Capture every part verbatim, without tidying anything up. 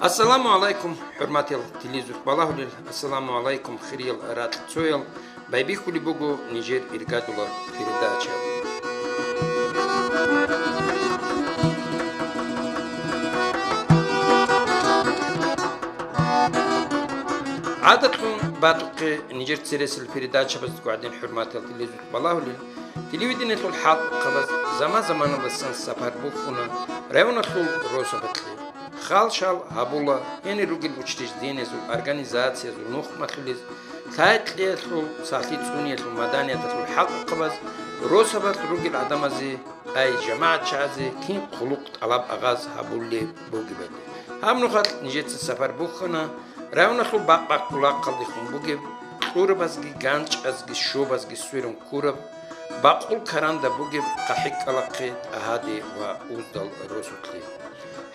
Ассаламу гӀалайкум, хӀурматиял телевизор балагьулел, ассаламу гӀалайкум, хириял ракьцоял, байбихьулеб буго нижер иргадула передача. ГӀадатлъун батухъе нижер цересел передачабаздаго гӀадин, хӀурматиял телевизор балагьулел, телевидениялъул хӀалтӀухъабаз заман-заманалдасан сапар бухьуна районалъул росабалъе. Хал-шал гьабула гьенир ругел учреждениязул, организациязул, нухмалъулез, лъай-кьеялъул, сахлъи цӀуниялъул, маданияталъул хӀалтӀухъабаз росабалъ ругел гӀадамазе ай жамагӀатчагӀазе кин хъулухъ тӀалаб-агъаз гьабулеб бугебали. Гьаб нухалъ нижеца сапар бухьана районалъул бакъ-бакъ гулахъалдехун бугеб, кьурабазги, ганчӀазги, щобазги сверун ккураб, бакъул каранда бугеб ХъахӀикӀкӀалахъе, ТӀагьаде ва Уздал росулъе.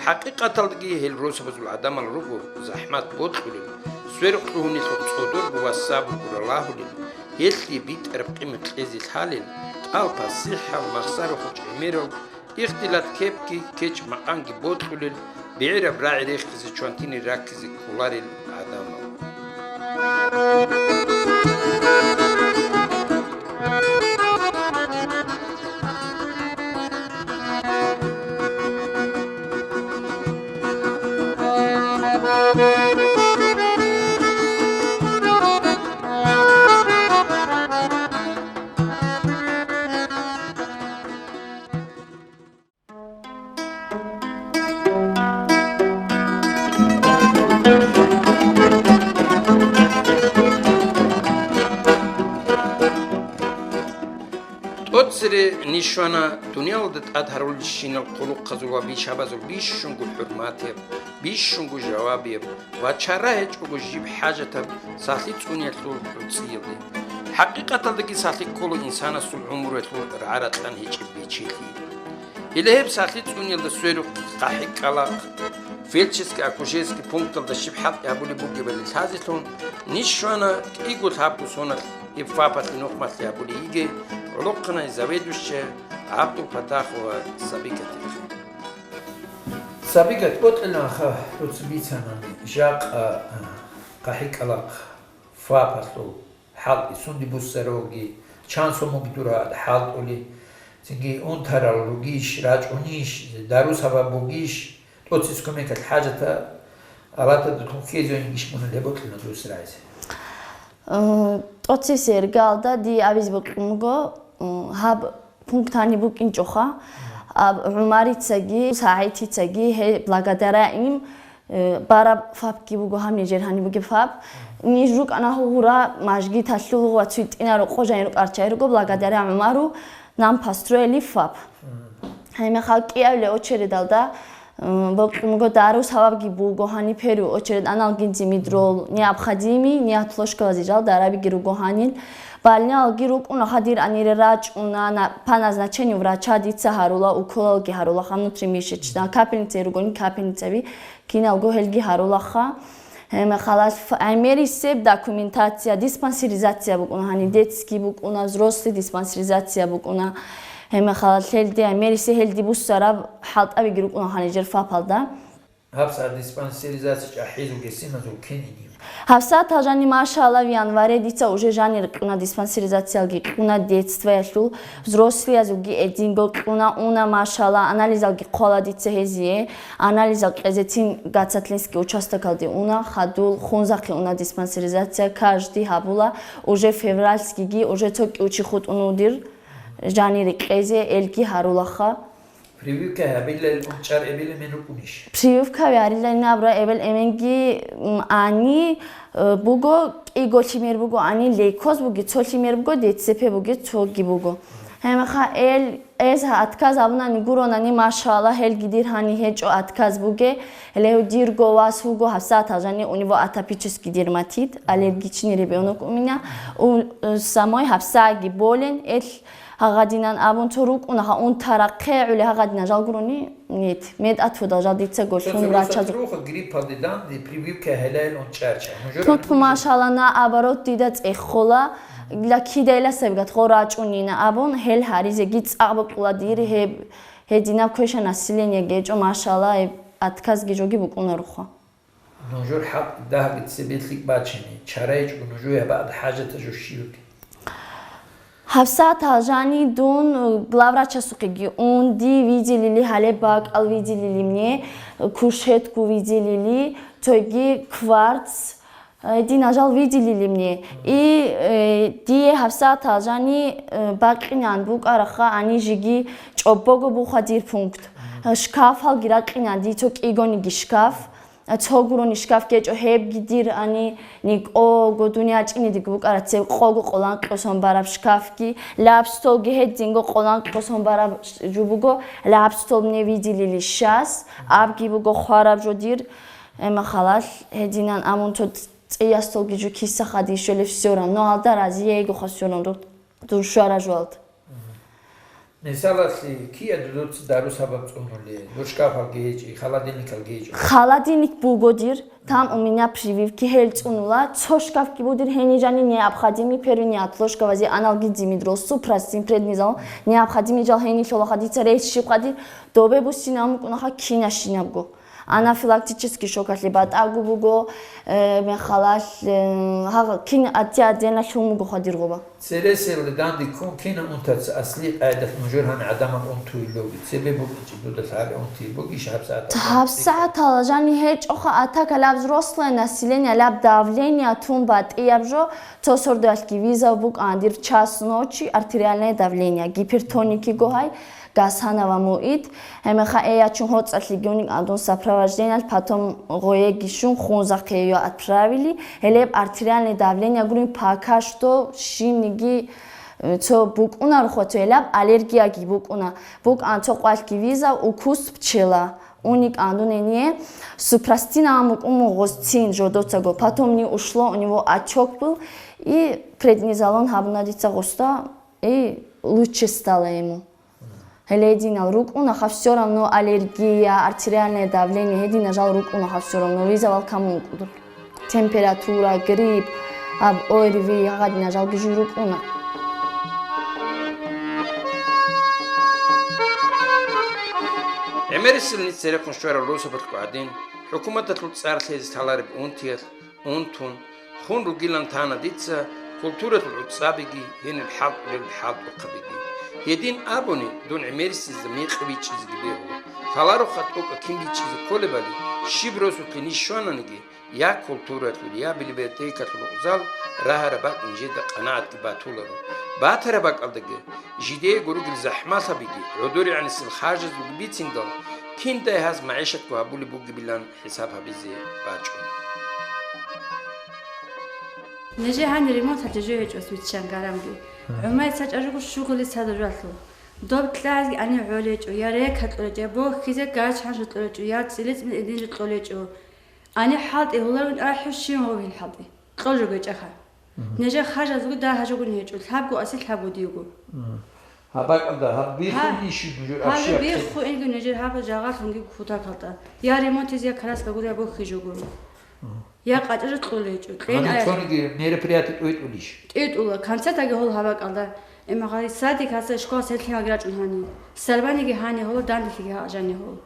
ХӀакъикъаталдаги гьел росабазул гӀадамал руго захӀмат бокьулел, сверухъ лъугьунелъухъ цӀодорго ва сабурго ралагьулел, гьелъие битӀараб къимат кьезе лъалел, тӀал пасихӀал, махсаро-хъучӀ гӀемерал, ихтилат кепги, кечӀ-макъанги бокьулел, бегӀераб рагӀи рехизе, чвантине раккизе кколарел гӀадамал. ТӀоцере ниж щвана дуниялалда тӀад гьарулелщинал хъулухъазул ва бищабазул бищунго хӀурматияб, бищунго жавабияб ва чара гьечӀого жиб хӀажатаб сахлъи цӀуниялъул гӀуцӀиялде. ХӀакъикъаталдаги сахлъи ккола инсанасул гӀумруялъул рагӀа-ракьан гьечӀеб бечелъи. Гьеле гьеб сахлъи цӀуниялда сверухъ ХъахӀикӀкӀалахъ фельдшерский-акушерский пункталда щиб хӀалтӀи гьабулеб бугебали лъазелъун, ниж щвана кӀиго лъабго соналъ гьеб ФАПалъе нухмалъи гьабулей йигей гӀолохъанай заведующая ГӀабдулпатахова Сабигатихъе. Сабигат, бокьилаха дуца бицанани, жакъа, а, ХъахӀикӀкӀалахъ ФАПалъул хӀалтӀи сунде буссаравги, чан сомуги дура хӀалтӀули, цинги унтарал ругищ, рачӀунищ, дару сабаб бугищ, тӀоцис кумекалъ хӀажатаб палатада ккун ккезе гьанигищ мунагь гьеб бокьилан дус рагӀизе? Э, тӀоцис иргалда дие абизе бокьун буго, э, гьаб пункт гьаниб букӀинчӀоха, аб-, ГӀумарицаги, СагӀитицаги, гье, благодаря им, э, бараб ФАПги буго гьаб нижер гьаниб бугеб ФАП. Ниж рукӀана гьугьура мажгиталъул ва цуйтӀина рокъо жанир рукӀарчай руго, благодаря ГӀумару нам построили ФАП. Гьеб мехалъ кӀиабилеб очередалда, м, бокьун буго, дару сабабги буго, гьаниб первую очередь аналгинзимид рол, необходимый, неотложкалазе жал дарабиги руго гьанил. Больниялги рукӀуна, хадир анире рачӀуна, на-, по назначению врача дица гьарула, уколалги гьарула, внутримышечная, капельница ругони капельницаби, киналго гьелги гьарулаха. Гьеб мехалъ ф-, гӀемерисеб документация, диспансеризация букӀуна, гьаниб детский букӀуна, взрослый диспансеризация букӀуна. Гьеб мехалъ гьелде гӀемерисе гьелде буссараб хӀалтӀабиги рукӀуна гьанижер ФАПалда. ГьабсагӀат диспансеризация чӀахӀизул гьесиназул кин ине? ГьабсагӀат гьалжани, машалла, в январе дица уже жанир кьуна, диспансеризациялги кьуна детствоялъул, взрослыязулги эдинго кьуна, уна, машалла, анализалги хъвала дица гьезие, анализал кьезецин Гацатленский участокалде уна, хадув Хунзахъе уна диспансеризация, каждый гьабула, уже февральскийги, уже цо кӀиго чи хутӀун вуго дир жанир кьезе, элги гьарулаха. Прививка гьабилел унчӀар эбел-эмен рукӀунищ? Прививка гьарилел набра эбел-эменги, м, ани, э, буго, кӀиго лъимер буго ани, лейкоз буги, цо лъимер буго, ДЦП буги, цоги буго. Гьебмехалъ эл, эс отказ абунани гуронани, машалла, гьелги дир гьани гьечӀо отказ буге. Гьеле дирго вас вуго гьабсагӀат гьалжани, у него атопический дерматит, аллергичный ребёнок у меня. У, э, самой гьабсагӀаги болен, эл гьагъадинан абун цо рукӀуна, гьа, унтарахъе гӀули гьагъадинан жал гурони, нет. Мед атфудал жал дица голъун врачаз. Гриппалде данде прививка гьелайл унчӀарча. Тут, машалла, наоборот, дида цӀехола, ла кидайла сабигат гъо рачӀунина абун, гьел гьаризеги цӀакъ букӀула дир, гьеб, гьединаб квеша население гьечӀо, машалла, гьеб отказги жоги букӀунаруха. Нужер хӀакъ дагьги цебе лъикӀ бачине, чара гьечӀого нужее гьабаада хӀажатаб жо щиб бугеб? ГьабсагӀат гьалжани дун главврачасухъеги ун, дие виделили гьалеб бакӀал виделили мне, кушетку виделили, цоги кварц, э, дие нажал виделили мне. И, э, дие гьабсагӀат гьалжани, э, бакъинан букӀараха гьанижеги чӀобого буха дир пункт. Шкафалги ракъинан дие цо кӀигониги шкаф. Цо гурони шкаф гьечӀо, гьебги дир гьани никӀого дун ячӀинедиги букӀара, цеб къого къоланкъиго сон бараб шкафги, лаб столги гьединго къоланкъиго сон бараб жо буго, лаб стол мне виделили щас, абги буго хвараб жо дир, эма халал гьединан, амун цо цӀияс столги жо киса хадин щолеб, всё равно гьалда разиего ха, всё равно дур щвара жуалда. Мисалалъе, кида дуца дару-сабаб цӀунулеб, дур шкафалги гьечӀи, холодильникалги гьечӀо? Холодильник буго дир, там у меня прививки, гьел цӀунула, цо шкафги буго дир гьенижани необходимый, первый неотложка вазе аналгезимидрол, супрастин, преднизолон, необходимый жал гьенилъола ха дица рейс щиб ха дир, добе буссинаб мукӀунаха кинашинабго. Анафилактический шокалъе батӀаго буго, э, мехалал, э, гьагъ-, кин атти-, адена лъун буго ха дир гъоба. Цересел данде ккун кина унтаца асли къайдалъ нужер гьанир гӀадамал унтуй лъугьи, цебе букӀинчӀеб дуда лъали унти бугищ гьабсагӀатал? ГьабсагӀатал жани гьечӀоха атака лаб взрослое население, лаб давление тун батӀияб жо, цо сордоялъги визав букӀан дир в час ночи артериальное давление, гипертоники гогьай, Гасанова Муид, гьемеха эячун гьоцӀалъи гуник адун сопровождениялъ, потом гъоеги щун Хунзахъе ее отправили, гьелеб артериальное давление гурин пока что щибниги, э, цо букӀунаро хо, цо гьелаб аллергияги букӀуна. БукӀан цо къвалъги визав, укус пчела. Уник адун гьение, супрастин ам букӀун гъосцин жодоцаго. Потом не ушло, у него отёк был, и преднизолон гьабуна дица гъосда, и лучше стало ему. Гьелединал рукӀунаха, всё равно аллергия, артериальное давление, гьединал жал рукӀунаха, всё равно визавал камун кӀудур. Температура, грипп, аб ОРВИ, гьагъадинал жалги жуй рукӀуна. ГӀемерисел ниц церехъун щварал росабалъго гӀадин, хӀукуматалъул цӀар лъезе лъалареб унтиялъ, унтун, хун ругилан тана дица культуралъул гӀуцӀабиги, гьениб хӀалтӀулел хӀалтӀухъабиги. Гьедин абуни, дун гӀемерисезда мекъи бичӀчӀизеги бегьула. Лъалароха тӀокӀа кин бичӀчӀизе кколебали, щиб росулъе ниж щвананиги, я культуралъул, я библиотекалъул гӀузал рагьараб бакӀ нижеда къанагӀатги батуларо. Батараб бакӀалдаги, жидеего ругел захӀмалъабиги, гӀодорегӀанасел харжазулги бициндал, киндай гьаз магӀишатго гьабулеб бугебилан хӀисаб гьабизе бачӀун. Нижее гьанир ремонт гьабизе жо гьечӀо, свечан гарамги. Гьа. ГӀумай цачӀа руго щугулес цадаб жалъу. Доб кьазги гьанир гӀол гьечӀо, я рекӀ кьолечӀо, я бохьизе гачгӀан жо кьолечӀо, я цӀилицӀ эдин жо кьолечӀо. Гьанир хӀалтӀи гьуларун ахӀи щиван гъов гьел хӀалтӀи. Кьол жо гьечӀаха. Нижер харжазулги дагьа жогун гьечӀо, лъабго аси лъабго диего. Гьаб бакӀалда, гьаб биххун иши нужер гьаб жо ахши бихху инги нижер гьаб жагъалъунги кутакалда. Я ремонтизе, я краска гури, я бохьи жогун. Я къачӀа жо кьолей гьечӀо. Кьейин ая. Цониги мероприятие тӀойтӀулищ? ТӀойтӀула, концертаги гьол гьаб бакӀалда. Эмагъари садик гьаса школа селъинаги рачӀун гьани. Сарбаниги гьани гьола, данделъиги гьа-, жани гьол.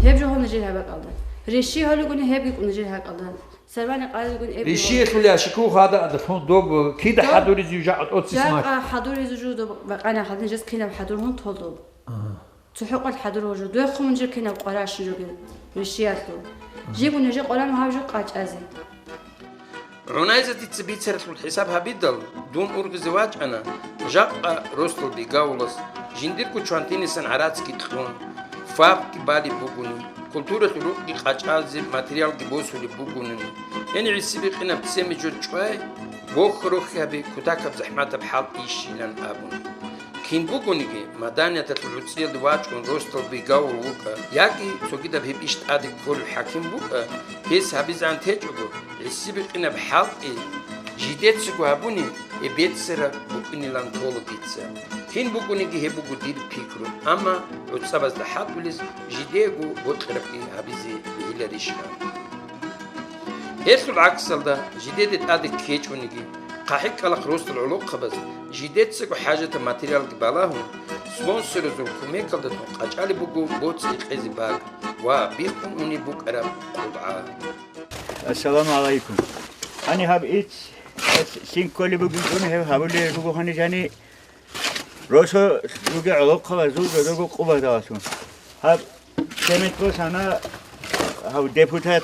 Гьеб жо гьол нижер гьаб бакӀалда. Риши гьолигуни гьебги кӀун нижер гьакӀалда. Сарбани къалилгун эб. Ришиялъул ящику хада адалъун доб кида хӀадуризе жакъа тӀоцис мар? Жакъа хӀадуризе жо доб бакъана хадин жес кинаб хӀадур гьун тол доб. Ага. ЦохӀо къвал хӀадур гьожо, дохун жо кинаб къвараш жо гел, ришиялъул. Жибу нижер къваран гьав жо къачӀазе. ГӀунайза дица бицаралъул хӀисаб гьабидал, дун ургъизе вачӀана, жакъа росдал бигавулас, жиндирго чвантинисан гӀарацги кьун, фабги балеб бугони, культуралъул рукъги къачӀазе материалги босулеб бугонани, гьенив гӀиси-бикъинаб цеме жо чӀвай, бохь-рохь гьаби, кутакаб захӀматаб хӀал ишилан абун. Кин бугониги, маданияталъул гӀуцӀиялде вачӀун росдал бигавул вукӀа, яги цогидаб гьеб иш тӀаде кколев хӀаким букӀа, гьес гьабизегӀан течӀого, гӀиси-бикъинаб хӀалтӀи жидецаго гьабуни, гьеб беццараб букӀинилан ккола дица. Кин бугониги гьеб буго дир пикру, амма гӀуцӀабазда хӀалтӀулез жидеего бокьарабги гьабизе бегьиларищха? Гьелъул гӀаксалда, жидеде тӀаде ккечӀониги, хъахӀи-кӀкӀалахъ росдал гӀолохъабаз жидецаго хӀажатаб материалги балагьун, спонсорзул кумекалда тун къачӀалеб буго боцӀи-кьези баг, ва биххун унеб букӀараб къулгӀа. Ассаламу гӀалайкум. Гьани гьаб ИЦ лъим кколеб бугин гьев гьабулеб буго гьани жани росо руги гӀолохъабазул жодого къубадалъун. Гьаб цемент босана гьав депутат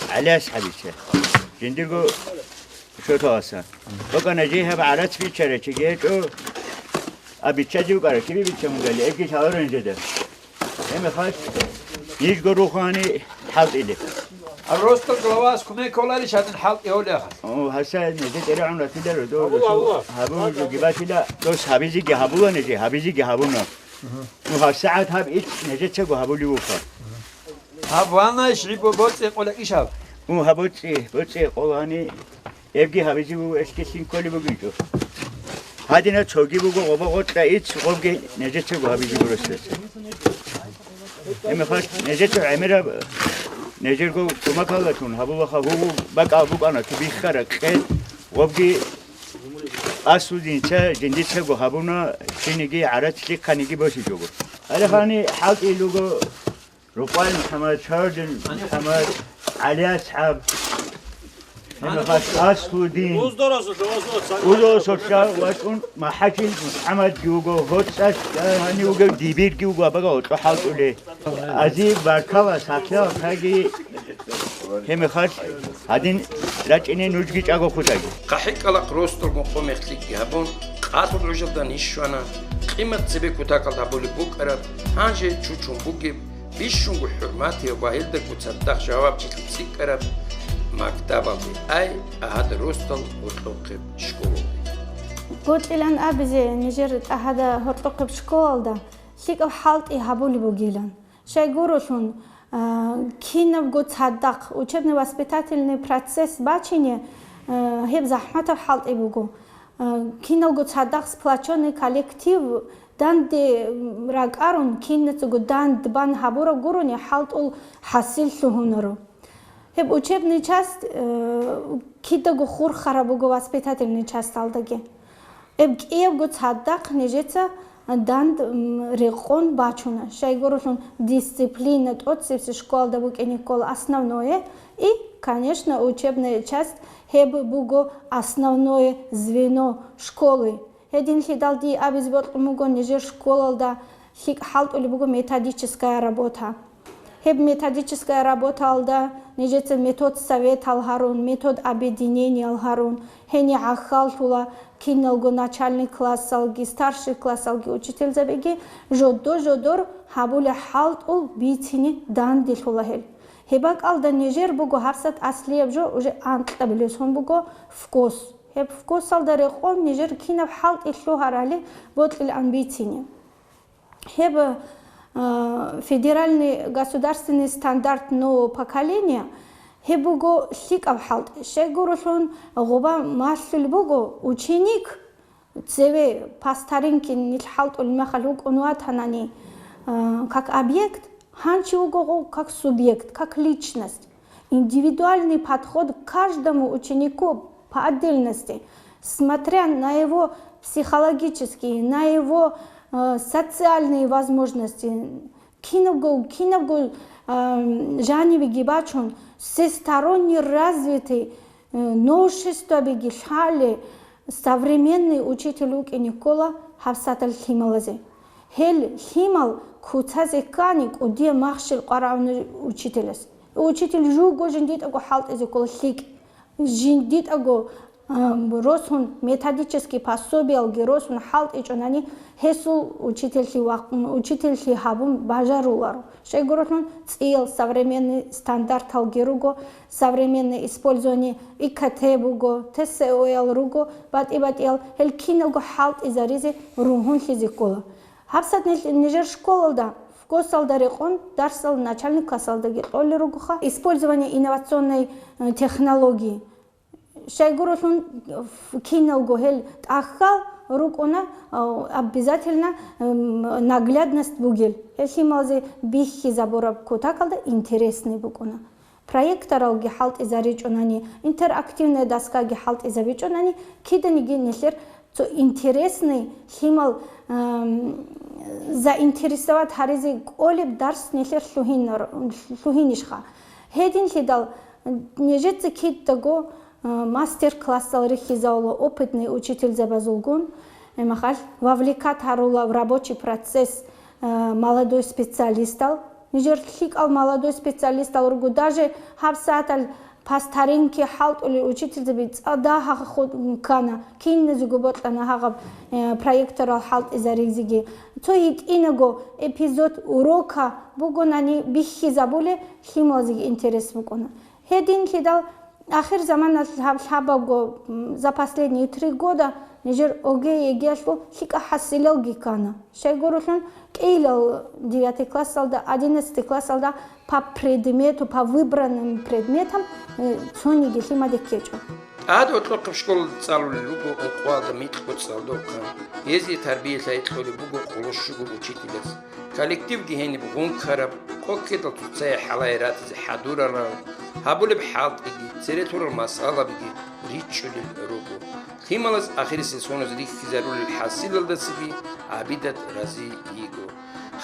ГӀалияс гьабица. Жиндирго шоталасан. БакӀана жий гьаб гӀарац биччарай чиги гьечӀо, а биччазе вукӀарай, кибе бичча мугали, эги лъаларун жеда. Гьеб мехалъ нижго рухани хӀалтӀилеб. А ростал главас кумек кколарищ гьадин хӀалтӀи гьолеха? О, гьаса нижде тӀерегӀун ратиларо, до, Аллагь, досул Аллагь. Гьабун жуги батила, дос гьабизеги гьабула нижде, гьабизеги гьабуна. Ну, гьабсагӀат гьаб ИЦ нижецаго гьабулев вуха. Гьаб ванай щиб боцӀи къола ишаб? Ну, гьаб боцӀи, боцӀи къолани. Эбги гьабизе буго, эсги лъим кколеб бугинчӀо. Гьадина цоги буго гъоба гъоркьа ИЦ, гъобги нижецаго гьабизе гуросдаса. Гьеб мехалъ нижецо гӀемераб нижерго кумакалдалъун гьабулаха гьугьу бакӀал букӀана цо биххараб къед, гъобги аслу динца жиндицаго гьабуна, щиниги гӀарац лъихъаниги босичӀого. Гьале гьани хӀалтӀи луго. Рукъай МухӀаммад, Чардин МухӀаммад, ГӀали АсхӀаб, гьебмехалъ Аслудин, Уздорасулъа, Уздорасулъа вачӀун МахӀачил МухӀаммадги вуго, гьоцӀалъ гьанив вугев Дибирги вуго, абага гьоркьо хӀалтӀулей. Азиб баркала сахлъиялъаги гьебмехалъ гьадин рачӀине нужги чӀаго хутӀаги. ХъахӀи кӀкӀалахъ ростолгун къо мехлъиги гьабун, къалъул гӀужалда ниж щвана, къимат цебе кутакалда гьабулеб букӀараб, гьанже чучун бугеб, бищунго хӀурматияб ва гьелдаго цадахъ жавабчилъи цӀикӀкӀараб мактабалде, ай, ТӀагьада ростал гьоркьохъеб школалде. Гьоркьилан абизе нижер ТӀагьада гьоркьохъеб школалда лъикӀаб хӀалтӀи гьабулеб бугилан. Щайгурелъул, а, кинабго цадахъ учебно-воспитательный процесс бачине, а, гьеб захӀматаб хӀалтӀи буго. А, киналго цадахъ сплочённый коллектив данде, м, ракӀарун, кинацаго дандбан гьабураб гурони хӀалтӀул хӀасил лъугьунаро. Гьеб учебный часть, э, кидаго хурхараб буго воспитательный часталдаги. Гьеб кӀиябго цадахъ нижеца данд, м, рекъон бачуна, щайгурелъул дисциплина тӀоцебесеб школалда букӀине ккола основное и, конечно, учебная часть, гьеб буго основное звено школы. Гьединлъидал дие абизе бокьун буго, нижер школалда лъикӀ хӀалтӀулеб буго методическая работа. Гьеб методическая работаялда нижеца метод советал гьарун, метод объединениял гьарун, гьенир гӀахьаллъула киналго начальный классалги, старший классалги учительзабиги жодо-жодор гьабулеб хӀалтӀул бицине данделъула гьел. Гьеб бакӀалда нижер буго гьабсагӀат аслияб жо уже анкьабилеб сон буго ФКОС. Гьеб ФКОСалда рекъон нижер кинаб хӀалтӀи лъугьарали бокьилаан бицине. Гьеб, а, федеральный государственный стандарт нового поколения, гьеб буго лъикӀаб хӀалтӀи. Щайгурелъул гъоба малъулеб буго ученик цеве по старинке нилъ хӀалтӀулеб мехалъ вукӀун ватанани, а, как объект, гьанже вуго гъов как субъект, как личность. Индивидуальный подход к каждому ученику по отдельности, смотря на его психологические, на его, э, социальные возможности. Кинабго, кинабго, э, жанибеги бачун, всесторонне развитый, э, новшествабиги лъалеб современный учитель вукӀине ккола гьабсагӀатал лъималазе. Гьел лъимал куцазе ккани кӀудияб махщел къварагӀуна учителас. Учитель жуго жиндитӀаго хӀалтӀизе ккола лъикӀ. ЖиндитӀаго, а, росун, методический пособиялги росун хӀалтӀичӀунани, гьесул учительлъи вахъун, учительлъи гьабун бажаруларо. Щайгурелъул цӀиял современный стандарталги руго, современное использование ИКТ буго, ТСО-ял руго, батӀи-батӀиял, гьел киналго хӀалтӀизаризе ругьунлъизе ккола. ГьабсагӀат нилъ-, нижер школалда, ФКОСалда рекъон дарсал начальный классалдаги кьолел ругоха. Использование инновационной, э, технологии. Щайгурелъул ф-, киналго гьел тӀахьал рукӀуна, а, обязательно, м, наглядность бугел. Гьел лъималазе бихьизабураб кутакалда интересный букӀуна. Проекторалги хӀалтӀизаричӀунани, интерактивная доскаги хӀалтӀизабичӀунани, киданиги нилъер Цо интересный лъимал, ам, заинтересовать гьаризе кӀолеб дарс нилъер лъугьинар-, лъугьинищха? Гьединлъидал нижеца кидаго, а, мастер-классал рихьизавула опытный учительзабазулгун, гьебмехалъ вовлекать гьарула в рабочий процесс, а, молодой специалистал. Нижер лъикӀал молодой специалистал руго, даже гьаб сагӀатал по старинке хӀалтӀулел учительзаби цӀадахъ хутӀун ккана, киназего бокьана гьагъаб, э, проекторал хӀалтӀизаризеги. Цо гьитӀинаго эпизод урока бугонани бихьизабулеб, лъималазеги интерес букӀуна. Гьединлъидал ахир заманалъ гьаб лъабабго, м, за последние три года нижер ОГЭ, ЕГЭялъул лъикӀа хӀасилалги ккана. Щайгурелъул, кӀиялъул девятый классалда, одиннадцатый классалда по предмету, по выбранным предметам, э, цониги лъимаде ккечӀо. ТӀад гьоркьохъеб школалда цӀалулел руго ункъоялда микьго цӀалдохъан. Гьезие тарбия-лъай кьолеб буго къоло щуго учителас. Коллективги гьениб гъункараб, къоккидал цоцае хӀалае ратизе хӀадурарал, гьабулеб хӀалтӀиги, цере лъурал масъалабиги ричӀчӀулел руго. Лъималаз ахирисел соналъ рихьизарулел хӀасилалдасаги гӀабидат рази йиго.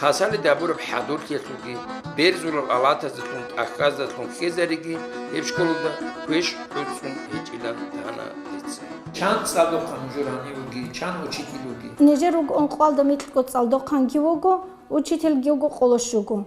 Хасалида гьабураб хӀадурлъиялъулги, берзулал алатаздалъун, тӀахьаздалъун хьезариги гьеб школалда квеш гӀуцӀун гьечӀилан тана дица. Чан цӀадухъа нужер гьанивги, чан учитель вуги? Нижер руго ункъоялда микьго цӀалдохъанги вуго, учительги вуго къоло щуго.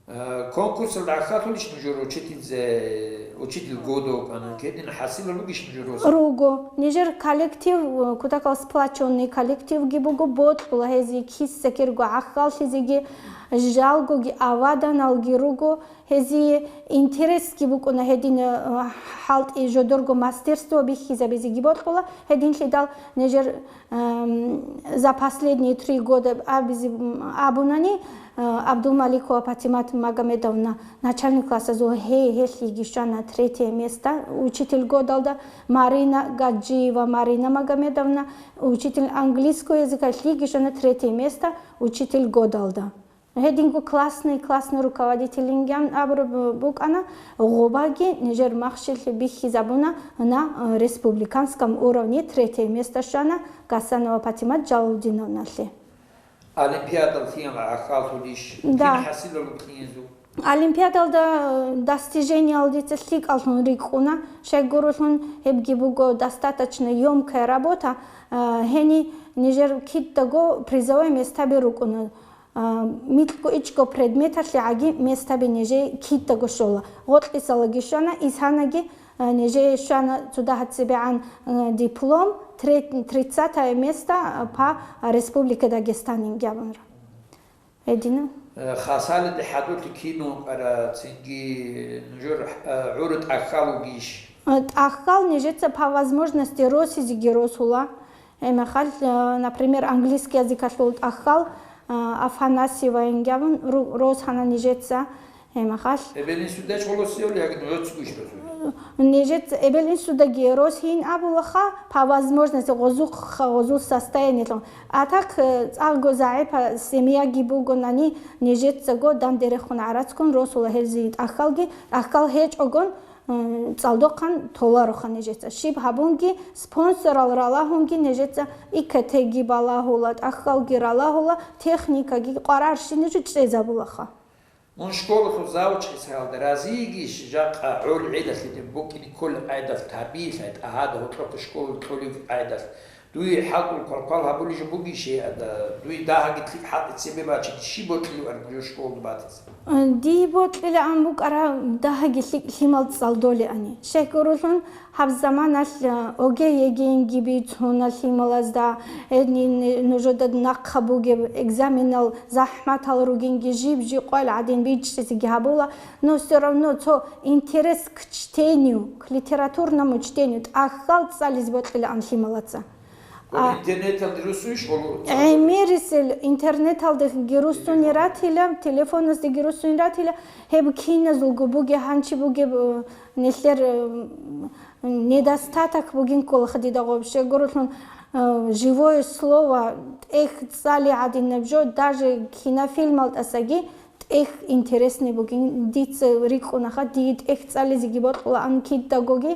Э, конкурсалда гӀахьаллъулищ нужер учительзе, учитель года вукӀана? Гьедин хӀасилал ругищ нужер рос? Руго. Нижер коллектив, э, кутакал сплочённый коллективги буго, бокьула гьезие киса-кирго гӀахьаллъизеги, жалгоги аваданалги руго. Гьезие интересги букӀуна гьедин, э, хӀалтӀи жодорго мастерство бихьизабизеги бокьула. Гьединлъидал нижер Ам, за последние три года абизе, м, абунани, а, Абдулмаликова Патимат Магомедовна начальный классазул гьей, гьелъиги щвана третье место учитель годалда, Марина Гаджиева Марина Магомедовна, учитель английского языка, лъиги щвана третье место учитель годалда. Гьединго классный, классный руководитель ингян абураб букӀана, гъобаги нижер махщел бихьизабуна на, э, республиканском уровне третье место щвана Гасанова Патимат Джалалдиновналъе. Олимпиадал лъиянал гӀахьаллъулищ? Да. Кин хӀасилал лъиянзул? Олимпиадалда, э, достижениялдица лъикӀаллъун рикӀкӀуна, щайгурелъул гьебги буго достаточно ёмкая работа, э, гьени нижер кидаго призовой местаби рукӀуна. А, микьго ичӀго предметалъе гӀаги местаби нижее кидаго щола. Гъоркьисалаги щвана, исанаги, а, нижее щвана цо дагьа цебегӀан, а, диплом, тре-, тридцатое место, а, по Республике Дагестан ингье абунра. Гьедина. Э, Хасалиде хӀадурлъи кин вукӀара, цинги нужер, э, гӀур тӀахьал вугищ? Э, тӀахьал нижеца по возможности росизеги росула. Гьебмехалъ, э, например, английский языкалъул тӀахьал, э, Афанасьева ингье абун ру-, росана нижеца. Гьебмехалъ. Эбел-инсуда чӀолосиявли яги нугӀцӀгуш росули? Нижеца эбел-инсудаги росин абулаха, по возможности гъозухъ-, гъозул состояниелъун. А так, э, цӀакъго загӀипа семьяги бугонани, нижецаго дандерехун гӀарацгун росула гьелзие тӀахьалги, тӀахьал гьечӀогон, м, цӀалдохъан толароха нижеца. Щиб гьабунги, спонсорал ралагьунги нижеца ИКТ-ги балагьула, тӀахьалги ралагьула, техникаги, къварарщинажу чӀезабулаха. Мун школалъул завуч хӀисаялда разийигищ жакъа гӀол гӀелалъе дун букӀине кколеб къайдалъ, тарбиялъе тӀагьада гьоркьохъе школалъ кьолеб къайдалъ? Дуе хӀалтӀул квалквал гьабулеб жо бугищ гьей ада? Дуе дагьаги лъикӀ хӀалтӀи цебе бачине щиб бокьилаан жо школалда батизе? Дие бокьилаан букӀара дагьаги лъикӀ лъимал цӀалдолеани. Щайгурелъул гьаб заманалъ, а, ОГЭ, ЕГЭ-йинги бицуна лъималазда, гьедин нужеда нахъа бугеб экзаменал захӀматал ругинги жиб-жиб къвел гӀадин бичӀчӀизеги гьабула, но всё равно цо интерес к чтению, к литературному чтению тӀахьал цӀализе бокьилаан лъималаца. А, интернеталде руссунищ гьоло? ГӀемерисел интернеталдеги руссуни ратила, телефоназдаги руссуни ратила, гьеб киназулго бугеб, гьанчи бугеб, э, нилъер, э, недостаток бугин кколаха дида гъоб. Щайгурелъул, э, живое слово, тӀехь цӀали гӀадинаб жо, даже кинофильмалтӀасаги тӀехь интересный бугин. Дица рикӀкӀунаха, дие тӀехь цӀализеги бокьулаан кидагоги,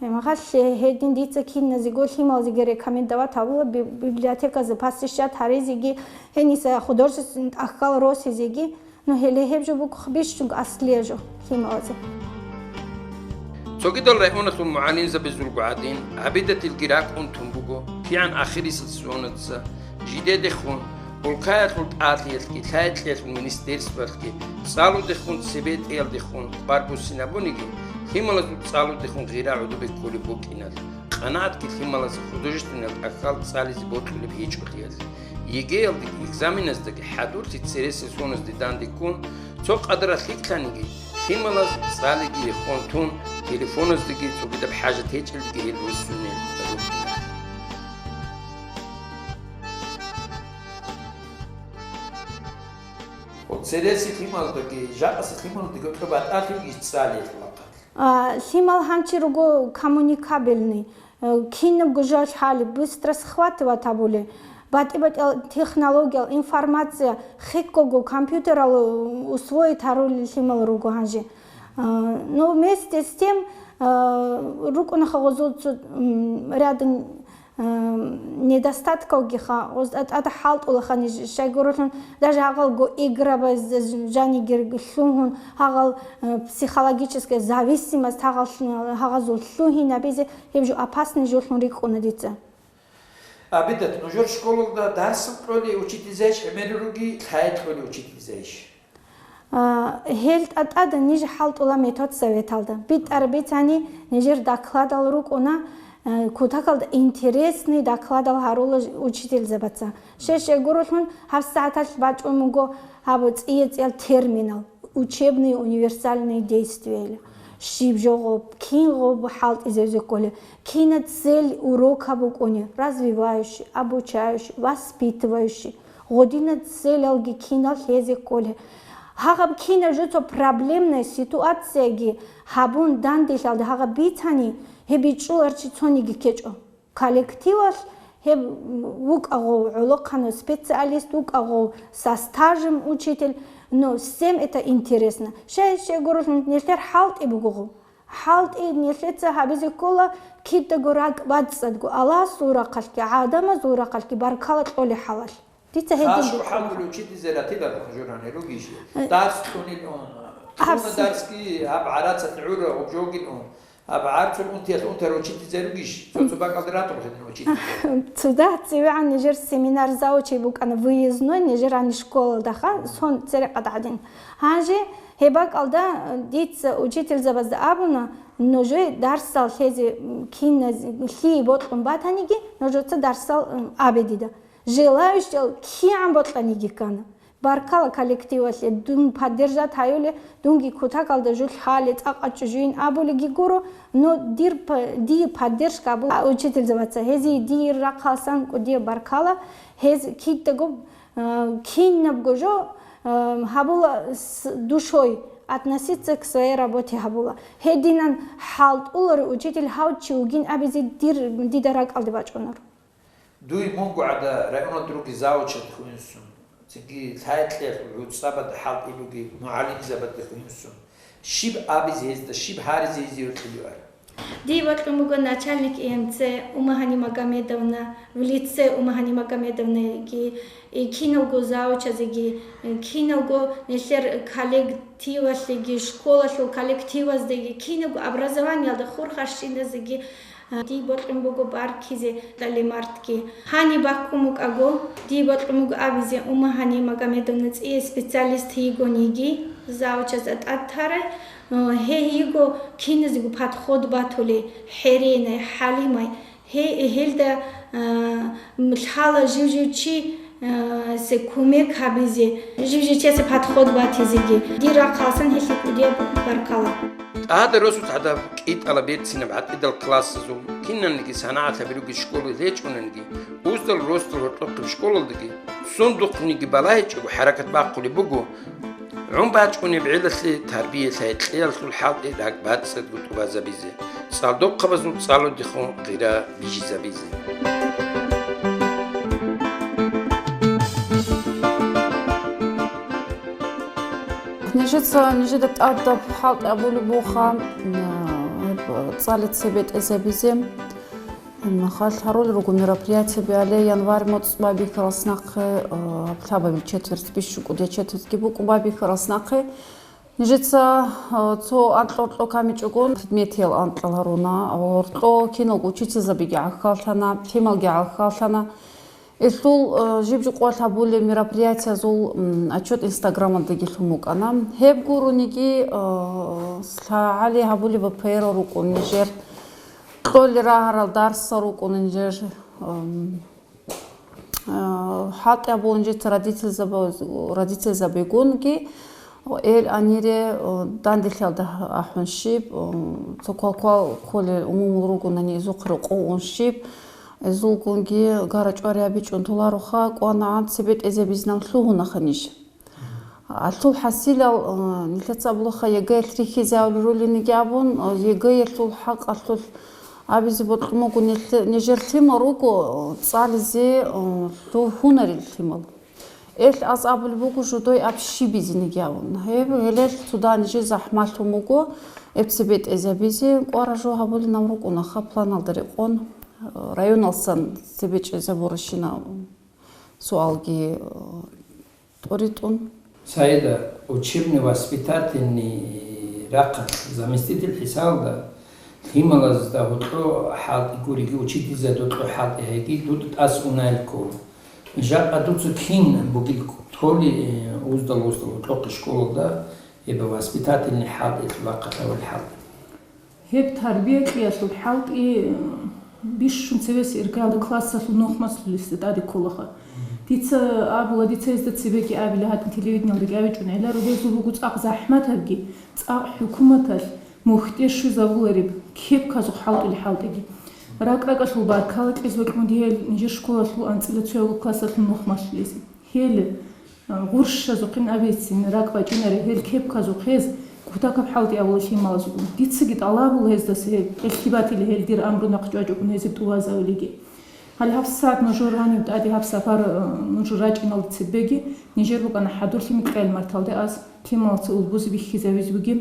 Гьебмехалъ гьедин дица киназего лъималазеги рекомендовать гьабула би-, библиотеказда посещать гьаризеги, гьениса художественный тӀахьал росизеги. Ну, гьеле гьеб жо буго бищунго аслияб жо лъималазе. Цогидал районалъул мугӀалимзабазулго гӀадин, ГӀабидатилги ракӀун тун буго, кигӀан ахирисел сезонаца, жидедехун, улкаялъул тӀалъиялъги, лъай-кьеялъул министерствоялъги, цӀалудехун, цебетӀеялдехун къварбуссинабуниги, лъималазул цӀалудехун гъира гӀодобе кколеб букӀиналъ, къанагӀатги лъималазе художественный тӀахьал цӀализе бокьулеб гьечӀолъиялъ, ЕГЭ-ялдаги экзаменаздаги хӀадурлъи цересел соназде дандеккун, цо къадаралъ лъикӀлъаниги, лъималаз цӀалиги рехун тун, телефоназдаги цогидаб хӀажат гьечӀелдаги гьел руссунел рукӀина. Цереси лъималдаги, жакъаси лъималдаги гьоркьоб батӀалъи бугищ цӀалиялъул рахъалъ? А, лъимал гьанчи руго коммуникабельный, э, кинабго жо лъали, быстро схватывать гьабули, батӀи-батӀиял технологиял, информация, хеккого компьютерал, э, усвоить гьарули лъимал руго гьанже. А, но вместе с тем, а, рукӀунаха гъозул цо, м, рядом, а, недостаткалгиха, гъоз тӀад-, тӀада хӀалтӀулаха ниж, щайгурелъун, даже гьагъалго играбаз жанигер лъугьун, гьагъал, а, психологическая зависимость гьагъал-, гьагъазул лъугьинабизе, гьеб жо опасный жолъун рикӀкӀуна дица. ГӀабидат, нужер школалда дарсал кьоли учительзайищ, гӀемерал руги лъай кьоли учительзайищ? А, гьел тӀатӀада ниж хӀалтӀула метод советалда. БитӀараб бицани, нижер докладал рукӀуна, а, кутакалда интересный докладал гьарула учительзабаца. Щай-щайгурелъун гьаб сагӀаталъ бачӀун буго гьаб цӀия-цӀиял терминал, учебные универсальные действия. Щиб жо гъоб, кин гъоб хӀалтӀизевзе кколеб, кинаб цель урока букӀуни, развивающий, обучающий, воспитывающий. Гъодинаб целалги кинал лъезе кколеб. Гьагъаб кинаб жо цо проблемная ситуацияги гьабун данделъалда гьагъаб бицани, гьеб бичӀчӀуларчи цониги ккечӀо. Коллективалъ гьеб вукӀагъов гӀолохъанав специалист, вукӀагъов со стажем учитель, но всем это интересно. Щай-щайгурелъун нилъер хӀалтӀи бугогъо. ХӀалтӀи нилъеца гьабизе ккола кидаго ракӀбацӀцӀадго, Аллагьасул рахъалъги, гӀадамазул рахъалъги баркала кьолеб хӀалалъ. Дица гьедин Хашго букӀуна. ХӀалтӀулев учительзе ратиларо журани ругищ? Э. Дарс кьунил ун. Аб Кьуна с- дарсги гьаб гӀарацалъ гӀура гъуб жогил ун. Гьаб гӀарцул унтиялъ унтарав учительзе ругищ? Цо-цо бакӀалда ратур гьедин учитель. Цо дагь цевегӀан нижер семинар завучей букӀана выездной, нижер гьаниб школалдаха, сон церекъад гӀадин. Гьанже гьеб бакӀалда дица учительзабазда абуна, нужее дарсал лъезе, м, киназ-, лъие бокьун батаниги, нужеца дарсал, м, абе дида. Желающал кигӀан бокьаниги ккана. Баркала коллективалъе, дун поддержать гьаюле, дунги кутакалда жо лъале, цӀакъ чӀужуин абулеги гуро, но дир п-, дие поддержка абу-, а, учительзабаца. Гьезие дир рахъалсан кӀудияб баркала. Гьез кидаго, а, кинабго жо, а, гьабула с душой, относиться к своей работе гьабула. Гьединан хӀалтӀулари учитель гьав чи вугин абизе дир, дида ракӀалде бачӀунаро. Дуй мунго гӀада районалда руги завучад хьуинсун, цинги лъай-кьеялъул гӀуцӀабада хӀалтӀи буги мугӀалимзабада хьуинсун, щиб абизе гьезда, щиб гьаризе гьезие кьолеб ара? Дие бокьун буго начальник ИМЦ Умагьани Магомедовна, в лице Умагьани Магомедовнаги, и киналго завучазеги, киналго нилъер коллективалъеги, школалъул коллективаздаги, киналго образованиялда хурхарщиназеги, Дие бокьун буго баркизе тӀалимартги. Гьаниб баккун букӀаго, дие бокьун буго абизе, Умагьани Магомедовна цӀие специалист йигониги, завучаз тӀад тарай, гьей йиго киназего подход батулей, хӀеренай, хӀалимай, гьей гьелда, а, лъала жив-жив чи, а, се кумек гьабизе, жив-жив чиясе подход батизеги. Дир рахъалсан гьелъие кӀудияб баркала. ТӀада росулъ гӀадаб кӀитӀала берцинаб гӀатӀидал классазул, киналниги санагӀалъаби ругел школал гьечӀониги, уздал росдал гьоркьохъеб школалдаги, сундухъниги балагьичӀого хӀаракат бахъулеб буго, гӀун бачӀунеб гӀелалъе тарбия-лъай-кьеялъул хӀалтӀи ракӀбацӀцӀадго тӀубазабизе, цӀалдохъабазул цӀалудехун гъира бижизабизе. Нижеца нижеда тӀадаб хӀалтӀи абулеб буха, м, гьеб цӀалица бетӀезабизе. Нахал гьарулел руго мероприятиеби гьале, январь моцӀ бабихьарас нахъе, э, лъабабил четверть, бищун кӀудияб четвертьги букӀун бабихьарас нахъе. Нижеца, э, цо анкьа-гьоркьо камичӀогон предметиял анкьал гьаруна, гьоркьо киналго учительзабиги гӀахьаллъана, лъималги гӀахьаллъана. Гьелъул, э, жиб-жукъуялъ гьабулеб мероприятиязул, м, отчет Инстаграмалдаги лъун букӀана. Гьеб гурониги, э, лъагӀали гьабулеб В П Р-ал рукӀун нижер, кьолел рагьарал дарсал рукӀун нижер, эм, э, хӀалтӀи гьабулеб нижеца родительзаба-, родительзабигунги, Эл анире, э, данделъиялда ахӀун щиб, э, цо квалквал кколел умумул ругонани изухъе рокъов ун щиб, изулгунги гара-чӀвари гьабичӀун толаруха, кӀванагӀан цебетӀезабизнан лъугьунаха ниж. Алъул хӀасилал, э, нилъеца абулаха, Е Г-ялъ рихьизавли рулиниги абун, э, Е Г-ялъул хӀакъалъулъ абизе бокьун буго нилъе-, нижер лъимал руго, э, цӀализе, э, лъугьунарел лъимал. Эл аз абулеб буго жидее аб щибизинеги абун. Гьеб гьелел цо дагьаб нижее захӀмалъун буго, эб цебетӀезабизе, кӀвара жо гьабулин абун рукӀунаха планалда рекъон, районалсан цебетӀезабурищина суалги, э, тӀоритӀун. Саида, учебно-воспитательный рахъалъ заместитель хӀисалда лъималазда гьоркьо хӀалтӀи гуриги, учительзаца гьоркьо хӀалтӀи гьайги, дуда тӀаса унел ккола. Жакъа дуца кин бугеб кколи, э, уздал гьоркьохъе школалда, гьеб воспитательный хӀалтӀи, лъугьа-хъахъавал хӀалтӀи. Гьеб тарбия кьеялъул хӀалтӀи, э, бищун цевес иргаялда классалъул нухмалъулесда тӀаде кколаха. Дица абула, дица гьезда цебеги абила, гьадин телевидениялдаги абичӀун гӀеларо, гьезул буго цӀакъ захӀматабги, цӀакъ хӀукуматалъ мухьде щвезабулареб кепказухъ хӀалтӀулел хӀалтӀиги. РакӀ-ракӀалъул баркала кьезе бокьун буго гьел нижер школалъул анцӀила цоябго классалъул нухмалъулезе. Гьел, а, гъурщазухъин абецин ракӀ бачӀунарел гьел кепказухъ гьез кутакаб хӀалтӀи абула лъималазулгун. Дицаги тӀалабула гьездаса гьеб, гьелъие батила гьел дир амру нахъ чӀвачӀого гьезие тӀубазавилиги. Гьале гьабсагӀат нужер гьаниб тӀаде гьаб сапар, а, нуж рачӀиналда цебеги, нижер букӀана хӀадурлъи Микьил-Марталде аз лъималаца улбузе бихьизавизе бугеб.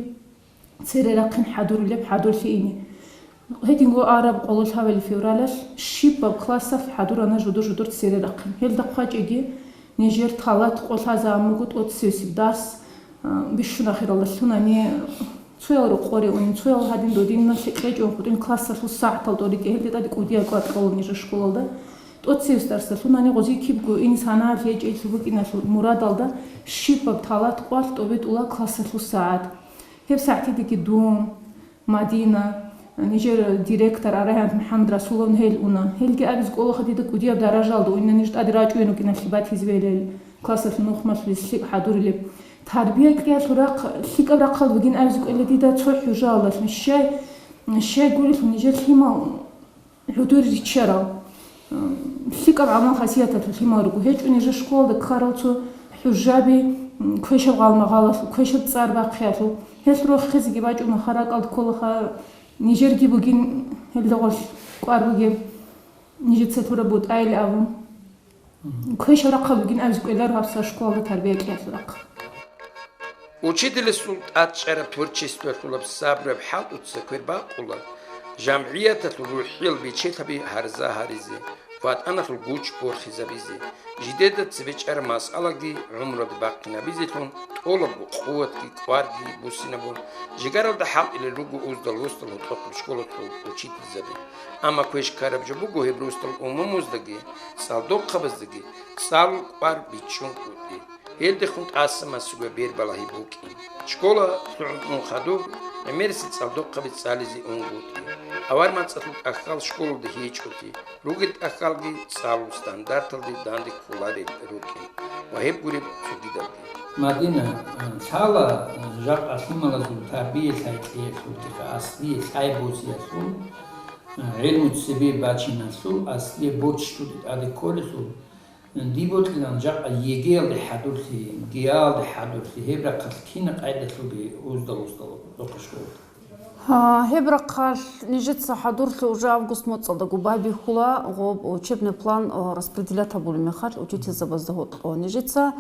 Цере рахъин хӀадурулеб хӀадурлъи ине. Гьединго араб къоло лъабабилеб февралалъ щибаб классалъ хӀадурана жидер-жидер цере рахъин. Гьелда хъвачӀеги нижер талат къо лъазабун буго тӀоцевесеб дарс, а, бищун ахиралда лъунани, цоял рокъоре унин, цоял гьадин додинна лъикӀ кьечӀого хутӀин классалъул сагӀатал тӀоритӀе, гьелда тӀаде кӀудияб кӀвар кьола нижер школалда. ТӀоцевесеб дарсалъ лъунани гъозие кибго инсанал гьечӀеялъул букӀиналъул мурадалда щибаб талат къоялъ тӀобитӀула классалъул сагӀат. Гьеб сагӀатидаги дун, Мадина, нижер директор Арагьанат МухӀамадрасуловна гьел уна. Гьелги абизе кӀолаха дида кӀудияб даражалда уна ниж тӀаде рачӀунел рукӀиналъе батизе бегьулел, классалъул нухмалъулес лъикӀ хӀадурулеб. Тарбия кьеялъул рахъ, лъикӀаб рахъалда бугин абизе кӀвела дида цо хӀужаялдалъун. Щай, щай гурелъул нижер лъимал гӀодор риччарал, лъикӀаб гӀамал-хасияталъул лъимал руго. ГьечӀо нижер школалда ккарал цо хӀужаби, квешаб гъалмагъалалъул, квешаб цӀар бахъиялъул. Гьелъ рохизеги бачӀунаха, ракӀалда кколаха, нижерги бугин гьелда гъорлъ кӀвар бугеб, нижеца лъураб бутӀайилан абун. Квешаб рахъал бугин абизе кӀвеларо гьабсагӀат школалда тарбия кьеялъул рахъ. Учителасул тӀадчӀараб творчествоялъулаб сабраб хӀалтӀуца квер бакъула жамгӀияталъул рухӀиял бечелъаби гьарза гьаризе, ВатӀаналъул гуч борхизабизе, жидеда цебе чӀараб масъалаги гӀумруялде бахъинабизелъун тӀолабго къуватги кӀварги буссинабун, жигаралда хӀалтӀулел руго уздал-гьосдал гьоркьохъеб школалъул учительзаби. Амма квеш ккараб жо буго гьеб росдал умумуздаги, цӀалдохъабаздаги цӀалул кӀвар бичӀчӀун кӀутӀи. Гьелдехун тӀаса массуга бер балагьи букӀин. Школа лъугӀун хадуб, гӀемерисел цӀалдохъаби цӀализе унгутӀи. Авар мацӀалъул тӀахьал школалда гьечӀотӀи. Ругел тӀахьалги цӀалул стандарталде данде кколарел рукӀин ва гьеб гуреб цогидалги. Мадина, лъала жакъа лъималазул тарбия лъай-кьеялъулги, аслие лъай бозиялъул, гӀелму цебе бачиналъул, аслие борчӀ тӀаде кколелъул, дие бокьилан жакъа ЕГЭ-ялде хӀадурлъи, ГИА-ялде хӀадурлъи, гьеб рахъалъ кина къайдалъулги уздал-уздал рохъе школалда? Гьа, гьеб рахъалъ нижеца хӀадурлъи уже август моцӀалдаго байбихьула, гъоб учебный план, о, распределять гьабулеб мехалъ учительзабазда гьоркьо. Нижеца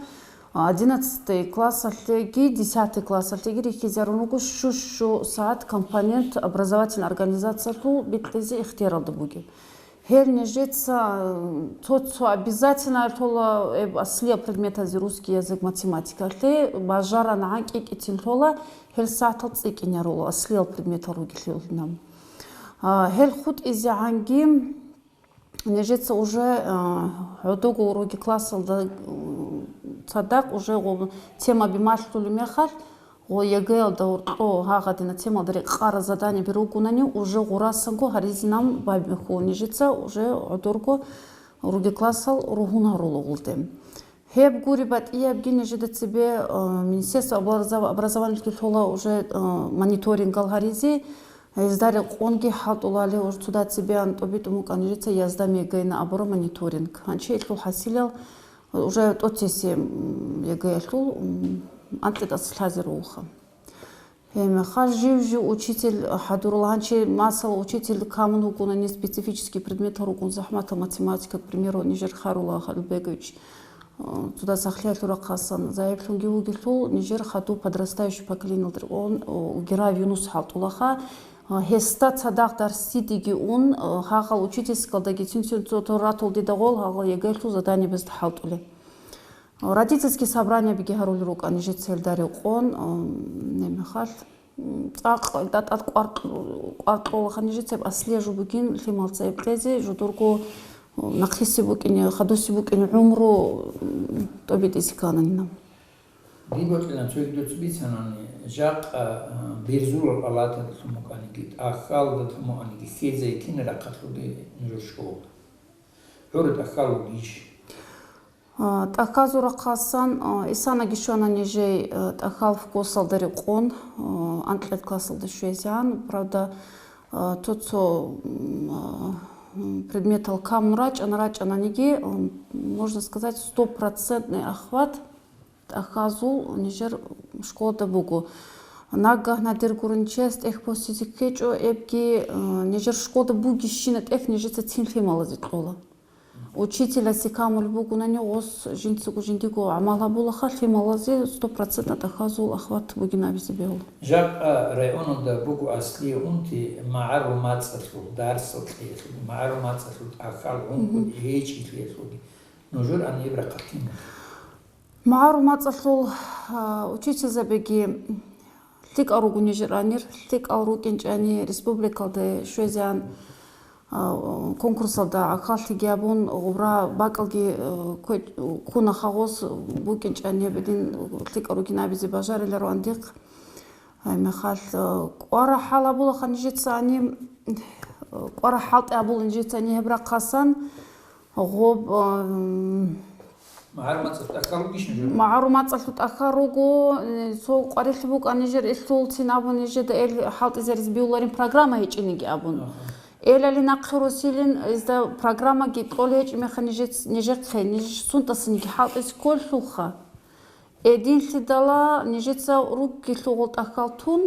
Одиннадцатый классалъеги десятый классалъеги рихьизарун руго щу-щу сагӀат компонент образовательной организациялъул бикьизе ихтияралда бугеб. Гьел нижеца, э, цо-цо обязательно лъола, э, аслиял предметазе, русский язык, математикалъе бажаран гӀанкӀи-кӀицин лъола, гьел сагӀатал цӀикӀкӀинарула аслиял предметал ругелъулинан. А, гьел хутӀизегӀанги нижеца уже, а, гӀодого уроги классалда, м, цадахъ уже гъо-, тема бималъулеб мехалъ, гъо ЕГЭ-ялда гьоркьо гьагъадина темалда рекъараб заданиеби ругунани, уже гъурасанго гьаризинан байбихьула нижеца уже гӀодорго уроги классал ругьун гьарула гъулде. Гьеб гури батӀиябги нижеда цебе, а, Министерство образов-, образованиялъги лъола уже, а, мониторингал гьаризе, гьезда рекъонги хӀалтӀулали уже цо дацебеян тӀобитӀун букӀана нижеца яздам ЕГЭ-ина абураб мониторинг. Гьанчи илъул хӀасилал уже тӀоцеси, м, ЕГЭ-ялъул, м, анкьидас лъазе ругоха. Гьеб мехалъ жив-жив учитель хӀадурал, гьанчи, масала, учитель камун вукӀунани, специфический предметал ругун захӀматал, математика, к примеру, нижер харула Халилбекович, э, цо дас ахлиялъул рахъасан, загӀиплъунги вугелъул, нижер хадуб подрастающий поколениялда рекъон, э, Герав Юнус хӀалтӀулаха, э, гьесда цадахъ дарсидеги ун, э, гьагъал учительскалдаги цин-цин цо-цо ратул дида гъол гьагъал ЕГЭ-лъул заданиебазда хӀалтӀулел. Родительский собраниебиги гьарулел рукӀа нижеца гьелда рекъон, м, гьеб мехалъ, м, цӀакъ тӀатӀад кӀвар-, кӀвар кьолаха нижеца гьеб аслия жо бугин лъималца гьеб кьезе, жодорго, м, нахъисеб букӀине, хадусеб букӀине гӀумру, м, тӀобитӀизе ккананина. Дие бокьилан цоги дуца бицанани, жакъа, а, берзулал палаталъун букӀаниги, тӀахьалда тун букӀаниги, хьезай кинаб рахъалъулги нужер школалда? ГӀура тӀахьал вугищ? А, тӀахьазул рахъасан, а, исанаги щвана нижей, а, тӀахьал ФКОСалда рекъон, а, анкьид классалда щвезегӀан. Правда, а, цо-цо, м, а, м, предметал камун рачӀана, рачӀананиги, м, можно сказать, стопроцентный охват тӀахьазул нижер школада буго. Нагагь надир гурин чияс тӀехь босизе ккечӀо, эбги, а, нижер школада бугищина тӀехь нижеца цин лъималазе кьола. Учителасе камулеб бугонани, гъос жинцаго жиндиго гӀамал гьабулаха, лъималазе сто процентно тӀахьазул охват бугин абизе бегьула. Жакъа районалда буго аслие унти магӀарул мацӀалъул дарсал кьеялъул, магӀарул мацӀалъул тӀахьал ункъуги гьечӀилъиялъулги. Нужер аниб рахъалъин? МагӀарул мацӀалъул, а, учительзабиги лъикӀал руго нижер анир, лъикӀал рукӀинчӀани республикалде щвезегӀан, а, конкурсалда гӀахьаллъиги абун, гъубра бакӀалги, а, ккунаха гъос букӀинчӀани гьеб гьедин лъикӀал ругин абизе бажариларо андихъ. Гьеб мехалъ, а, кӀвара хӀал абулаха нижецани, кӀвара хӀалтӀи абула нижецани гьеб рахъасан. Гъоб, ам, МагӀарул мацӀалъул тӀахьал ругищ нужер? МагӀарул мацӀалъул тӀахьал руго, э, цо къварилъи букӀа нижер, илъул цин абун нижеда эл хӀалтӀизаризе бегьуларин программа гьечӀиниги абун. Аха. Элали нахъе росилин, изда программаги кьолей гьечӀеб мехалъ нижец-, нижехъе, ниж сунтӀасаниги хӀалтӀизе кколелъулха. Гьединлъидала нижеца ругелъул гъол тӀахьал тун,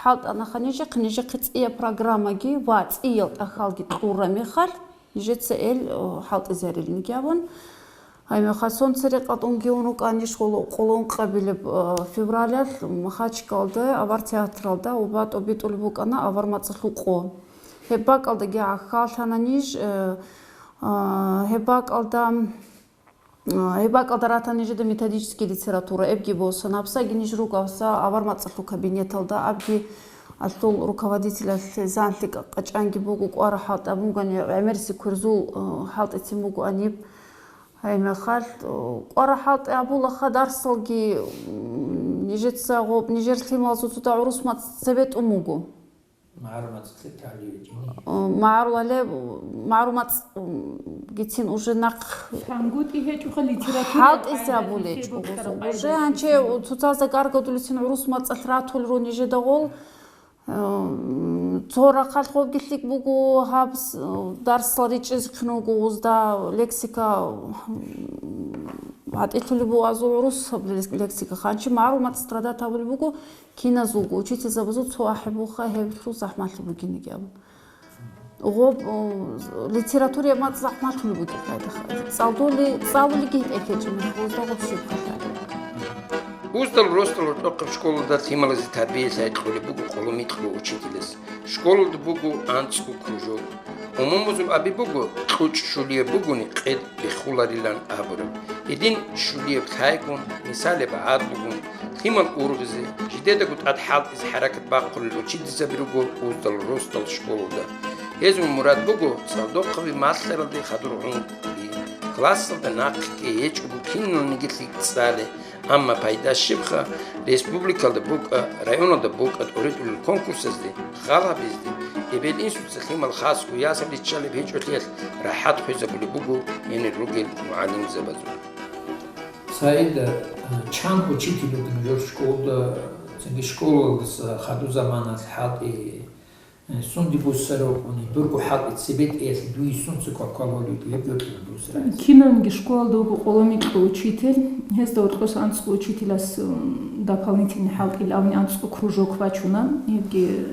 хӀалтӀанаха нижехъе, нижехъе цӀияб программаги ва цӀиял тӀахьалги кьураб мехалъ, нижеца эл, о, хӀалтӀизарилниги абун. Гьеб мехалъ сон церекъад унгиун рукӀанищ гъоло-, къоло ункъабилеб, о, февралялъ Махачкалда, авар театралда, уба тӀобитӀулеб букӀана авар мацӀалъул къо. Гьеб бакӀалдаги гӀахьаллъана ниж, э, а, гьеб бакӀалда А, гьеб бакӀалда ратани жида методический литература, эбги босана, гьабсаги ниж руго гьабса авар мацӀалъул кабинеталда, абги алъул руководителалъе занлъи къачӀанги буго, кӀвара хӀалтӀи абунгани гӀемерси кверзул, э, хӀалтӀицин буго аниб. Гьеб мехалъ, э, кӀвара хӀалтӀи абулаха дарсалги, м, нижеца гъоб-, нижер лъималазул цода гӀурус мацӀ цебетӀун буго. МагӀарул мацӀалъе таливетӀ. О, магӀарулале, магӀарул мацӀ, м, гицин уже нахъ СангутӀи гьечӀоха литература хӀалтӀизе абулечӀо гъозул. Уже гьанчи цоцазда гаргадулецин гӀурус мацӀалъ ратулел рун нижеда гъол. М, цо рахъалъ гъобги лъикӀ буго, гьаб с-, дарсал ричӀезехъин вуго, узда лексика, м, гьатӀилъулеб буго азул гӀурус лексика. Ханчи магӀарул мацӀ страдать гьабулеб буго, Киназулго учительзабазул цо ахӀи буха гьеб лъул захӀмалъи бугиниги абун. Гъоб, о, литератураяб мацӀ захӀмалъули бугеб гьайда. ЦӀалдули, цӀалулиги гьитӀехъечӀеб мехалда гъоб щиб хъалари. Уздал росдал гьоркьохъеб школалда лъималазе тарбия лъай кьолеб буго къоло микьго учителас. Школалда буго анцӀго кружок. Умумузул аби буго, кьучӀ щулияб бугони къед бехуларилан абураб. Гьедин щулияб лъайгун, мисалеб гӀадлугун, лъимал ургъизе, жидедаго тӀад хӀалтӀизе хӀаракат бахъулел учительзаби руго уздал росдал школалда. Гьезул мурад буго цӀалдохъаби малъаралде хадур гӀунтӀи, классалда нахъе гьечӀого киналниги лъикӀ цӀале, амма пайда щибха, республикалда букӀа, районалда букӀа тӀоритӀулел конкурсазде хал гьабизде, эбел-инсуца лъимал хасго ясалде чӀалеб гьечӀолъиялъ рахӀат хвезабулеб буго гьенир ругел мугӀалимзабазул. Саид, чан учитель вугин жо школда, цинги школалдаса хадур заманалъ хӀалтӀи, э, сунди буссарав вукӀуни, дурго хӀалтӀи цебетӀиялъе дуе сунца квалквал гьолеб гьеб йокьида буссарав? Кинавниги школалда вуго къоло микьго учитель, гьезда гьоркьоса анцӀго учителас, м, дополнительный хӀалтӀил авни анцӀго кружок бачуна, гьебги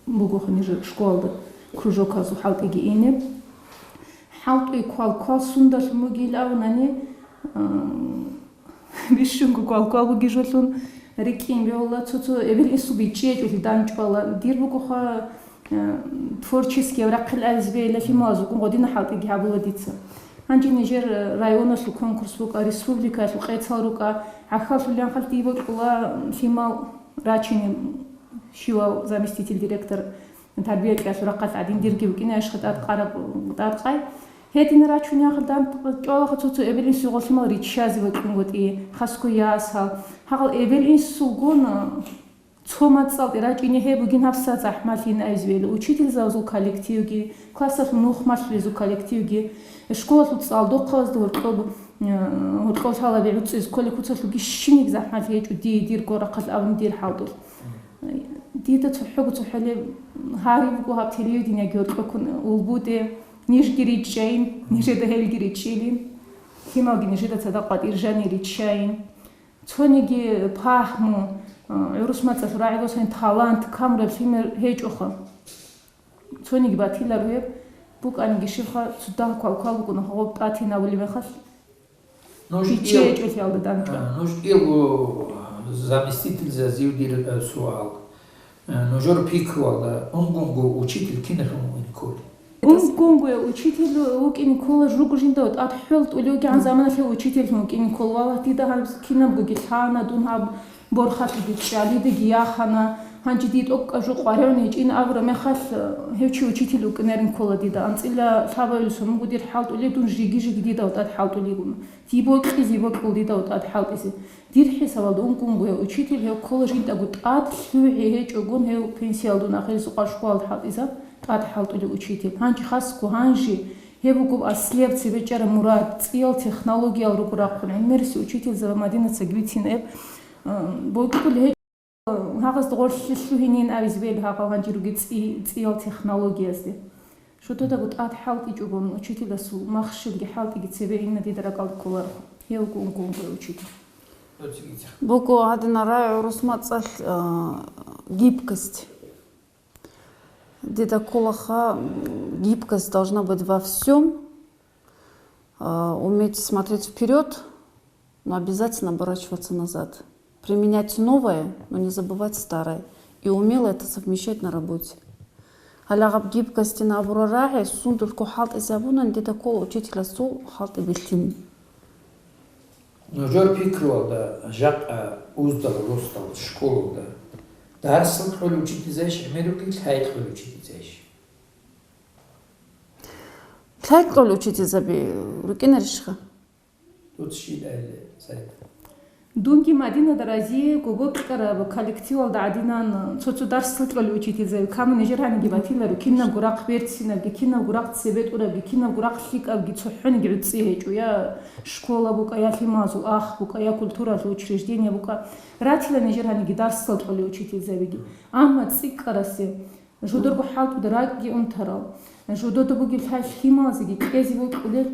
буго гьанир школалда кружоказул хӀалтӀиги ине. ХӀалтӀуе квалквал сундалъун бугил авнани, а, бищунго квалквал бугижулъун рикӀкӀин бегьула, цо-цо эбел-инсул бичӀчӀи гьечӀолъи данчӀвала. Дир бугоха, а, творческий рахъил азбейила лъималазулгун гъодина хӀалтӀиги гьабула дица. Гьанже нижер районалъул конкурс букӀа, республикаялъул къецал рукӀа, гӀахьаллъулин хъалъ дие бокьула лъимал рачине щивав заместитель директор. Тарбия кьеялъул рахъалъ гӀадин дирги вукӀине ишха тӀадкъараб, тӀадкъай. Гьедин рачун яхъ дан чӀвалаха цо-цо эбел-инсуе гъолъимал риччазе вокьунгутӀи, хасго ясал. Гьагъал эбел-инсулгун цо мацӀалде рачӀине гьеб бугин гьабсагӀат захӀмалъин айзбейила. Учительзабазул коллективги, классалъул нух малъулезул коллективги, школалъул цӀалдохъабазда гьоркьоб, э, гьоркьоб лъалаби гӀуцӀизе кколеб куцалъулги щиниг захӀмалъи гьечӀо дие дирго рахъалъ абун дир хӀалтӀулъ. Дида цохӀого-цохӀолеб гьари буго гьаб телевидениеги гьоркьоккун улбуде, нижги риччайин, нижеда гьелги риччилин, лъималги нижеда цадахъ батӀир жани риччайин. Цониги пагьму, а, гӀурус мацӀалъ рагӀи босани талант, камураб лъимер гьечӀоха. Цониги батиларо гьеб, букӀаниги щибха, цо дагь квалквал букӀуна гьоб тӀатин абулеб мехалъ. Нуж Биччи ил-, гьечӀолъиялда данчӀва. А, нуж илгу заместительзазив дир, э, суал. Э, нужер пикруялда, унгунго учитель киналъун вукӀин кколев? Унгунго учитель вукӀин ккола жуго жинда тӀад хӀалтӀулев вугегӀан заманалъе учительлъун вукӀин ккола. Валлагь, дида гьаб кинабгоги лъана, дун гьаб борхалъ дир чӀалидеги яхана, гьанже дие тӀокӀаб жо къваригӀун гьечӀин абураб мехалъ, гьев чи учитель вукӀинарин ккола дида. АнцӀила лъабавилсун вуго дир хӀалтӀулев, дун жиги-жиги дида тӀад хӀалтӀулев вугун. Дие бокьизе бокьул дида тӀад хӀалтӀизе. Дир хӀисабалда унгунго гьев учитель, гьев ккола жиндаго тӀад лъугӀи гьечӀогун, гьев пенсиялдун ахирисукъа школалда хӀалтӀизаб тӀад хӀалтӀулев учитель. Гьанже хасго гьанже гьев вугоб аслияб цебе чӀараб мурад, цӀиял технологиял руго рахъун. ГӀемерси учительзаба Мадинаца гвицин эб, э, бокьулеб гьечӀо, гьагъазда гъорлъе лъугьинин абизе бегьула гьагъал гьанже ругел цӀи-, цӀиял технологиязде. Шудодаго тӀад хӀалтӀичӀогун учительасул махщелги хӀалтӀиги цебе инна дида ракӀалде кколаро. Гьев вуго унгунго учитель. Буго гьадинал рагӀи гӀурус мацӀалъ, а, гибкость. Дида кколаха, м, гибкость должна быть во всём. А, уметь смотреть вперёд, но обязательно оборачиваться назад. Применять новое, но не забывать старое. И умело это совмещать на работе. Гьале гьаб гибкостина абурал рагӀи, сундулъго хӀалтӀизабуна, дида ккола учителасул хӀалтӀи билълъин. Нужер пикруялда, жакъа уздал росдал школалда дарсал кьолев учительзайищ гӀемер ругел, лъай кьолев учительзайищ? Лъай кьолев учительзаби рукӀинарищха? Дуца щиб айиле, Саид? Дунги Мадинада разие гобокьараб коллективалда гӀадинан цо-цо дарсал кьолев учительзаби, камун нижер гьаниги батиларо, кинабго рахъ берцинабги, кинабго рахъ цебетӀурабги, кинабго рахъ лъикӀабги цохӀониги гӀуцӀи гьечӀо, я школа букӀа, я лъималазул ах букӀа, я культуралъул учреждение букӀа. Ратила нижер гьаниги дарсал кьолев учительзабиги. Амма цӀикӀкӀарасе Жодорго хӀалтӀуда ракӀги унтарал, жодода бугеб лъай лъималазеги кьезе бокьулел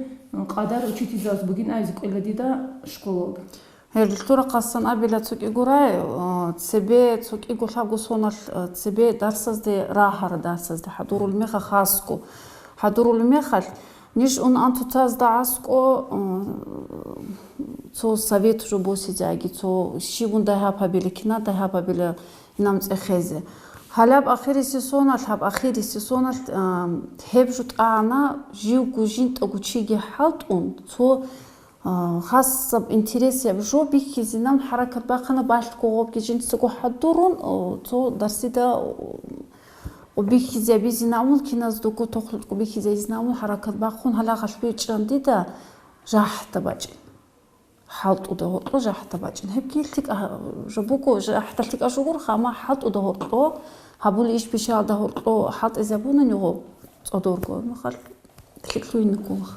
къадар учительзабаз бугин абизе кӀвела дида школалда. Гьел рахъасан абила цо кӀиго рагӀи, а, цебе цо кӀиго лъабго соналъ, а, цебе дарсазде рагьара, дарсазде хӀадурул мехалъ хасго. ХӀадурул мехалъ, Ниж ун ан цоцазда аскӀо, э, цо совет жо босизеги, цо щибун дагьаб гьабила, кина дагьаб гьабила инам цӀехезе. Гьалаб ахирисесоналъ, гьаб ахирисесоналъ, э, гьеб жо тӀагӀана, живго жинтӀаго чиги хӀалтӀун, цо, э, хасаб интересияб жо бихьизинан хӀаракат бахъана, балъго гъобги жинцаго хӀадурун, э, цо дарсида, э, Къубихьизабизинавул, киназдаго тохлъукъ къубихьизабизинавул хӀаракат бахъун гьалагъалъ бичӀчӀан дида жахӀда бачӀин. ХӀалтӀуда гьоркьо жахӀда бачӀин. Гьебги лъикӀа жо буго, жахӀда лъикӀа жо гурха, амма хӀалтӀуда гьоркьо гьабули иш бишалда гьоркьо хӀалтӀизабуна нугъо цӀодорго, махал лъикӀлъуйин ккула.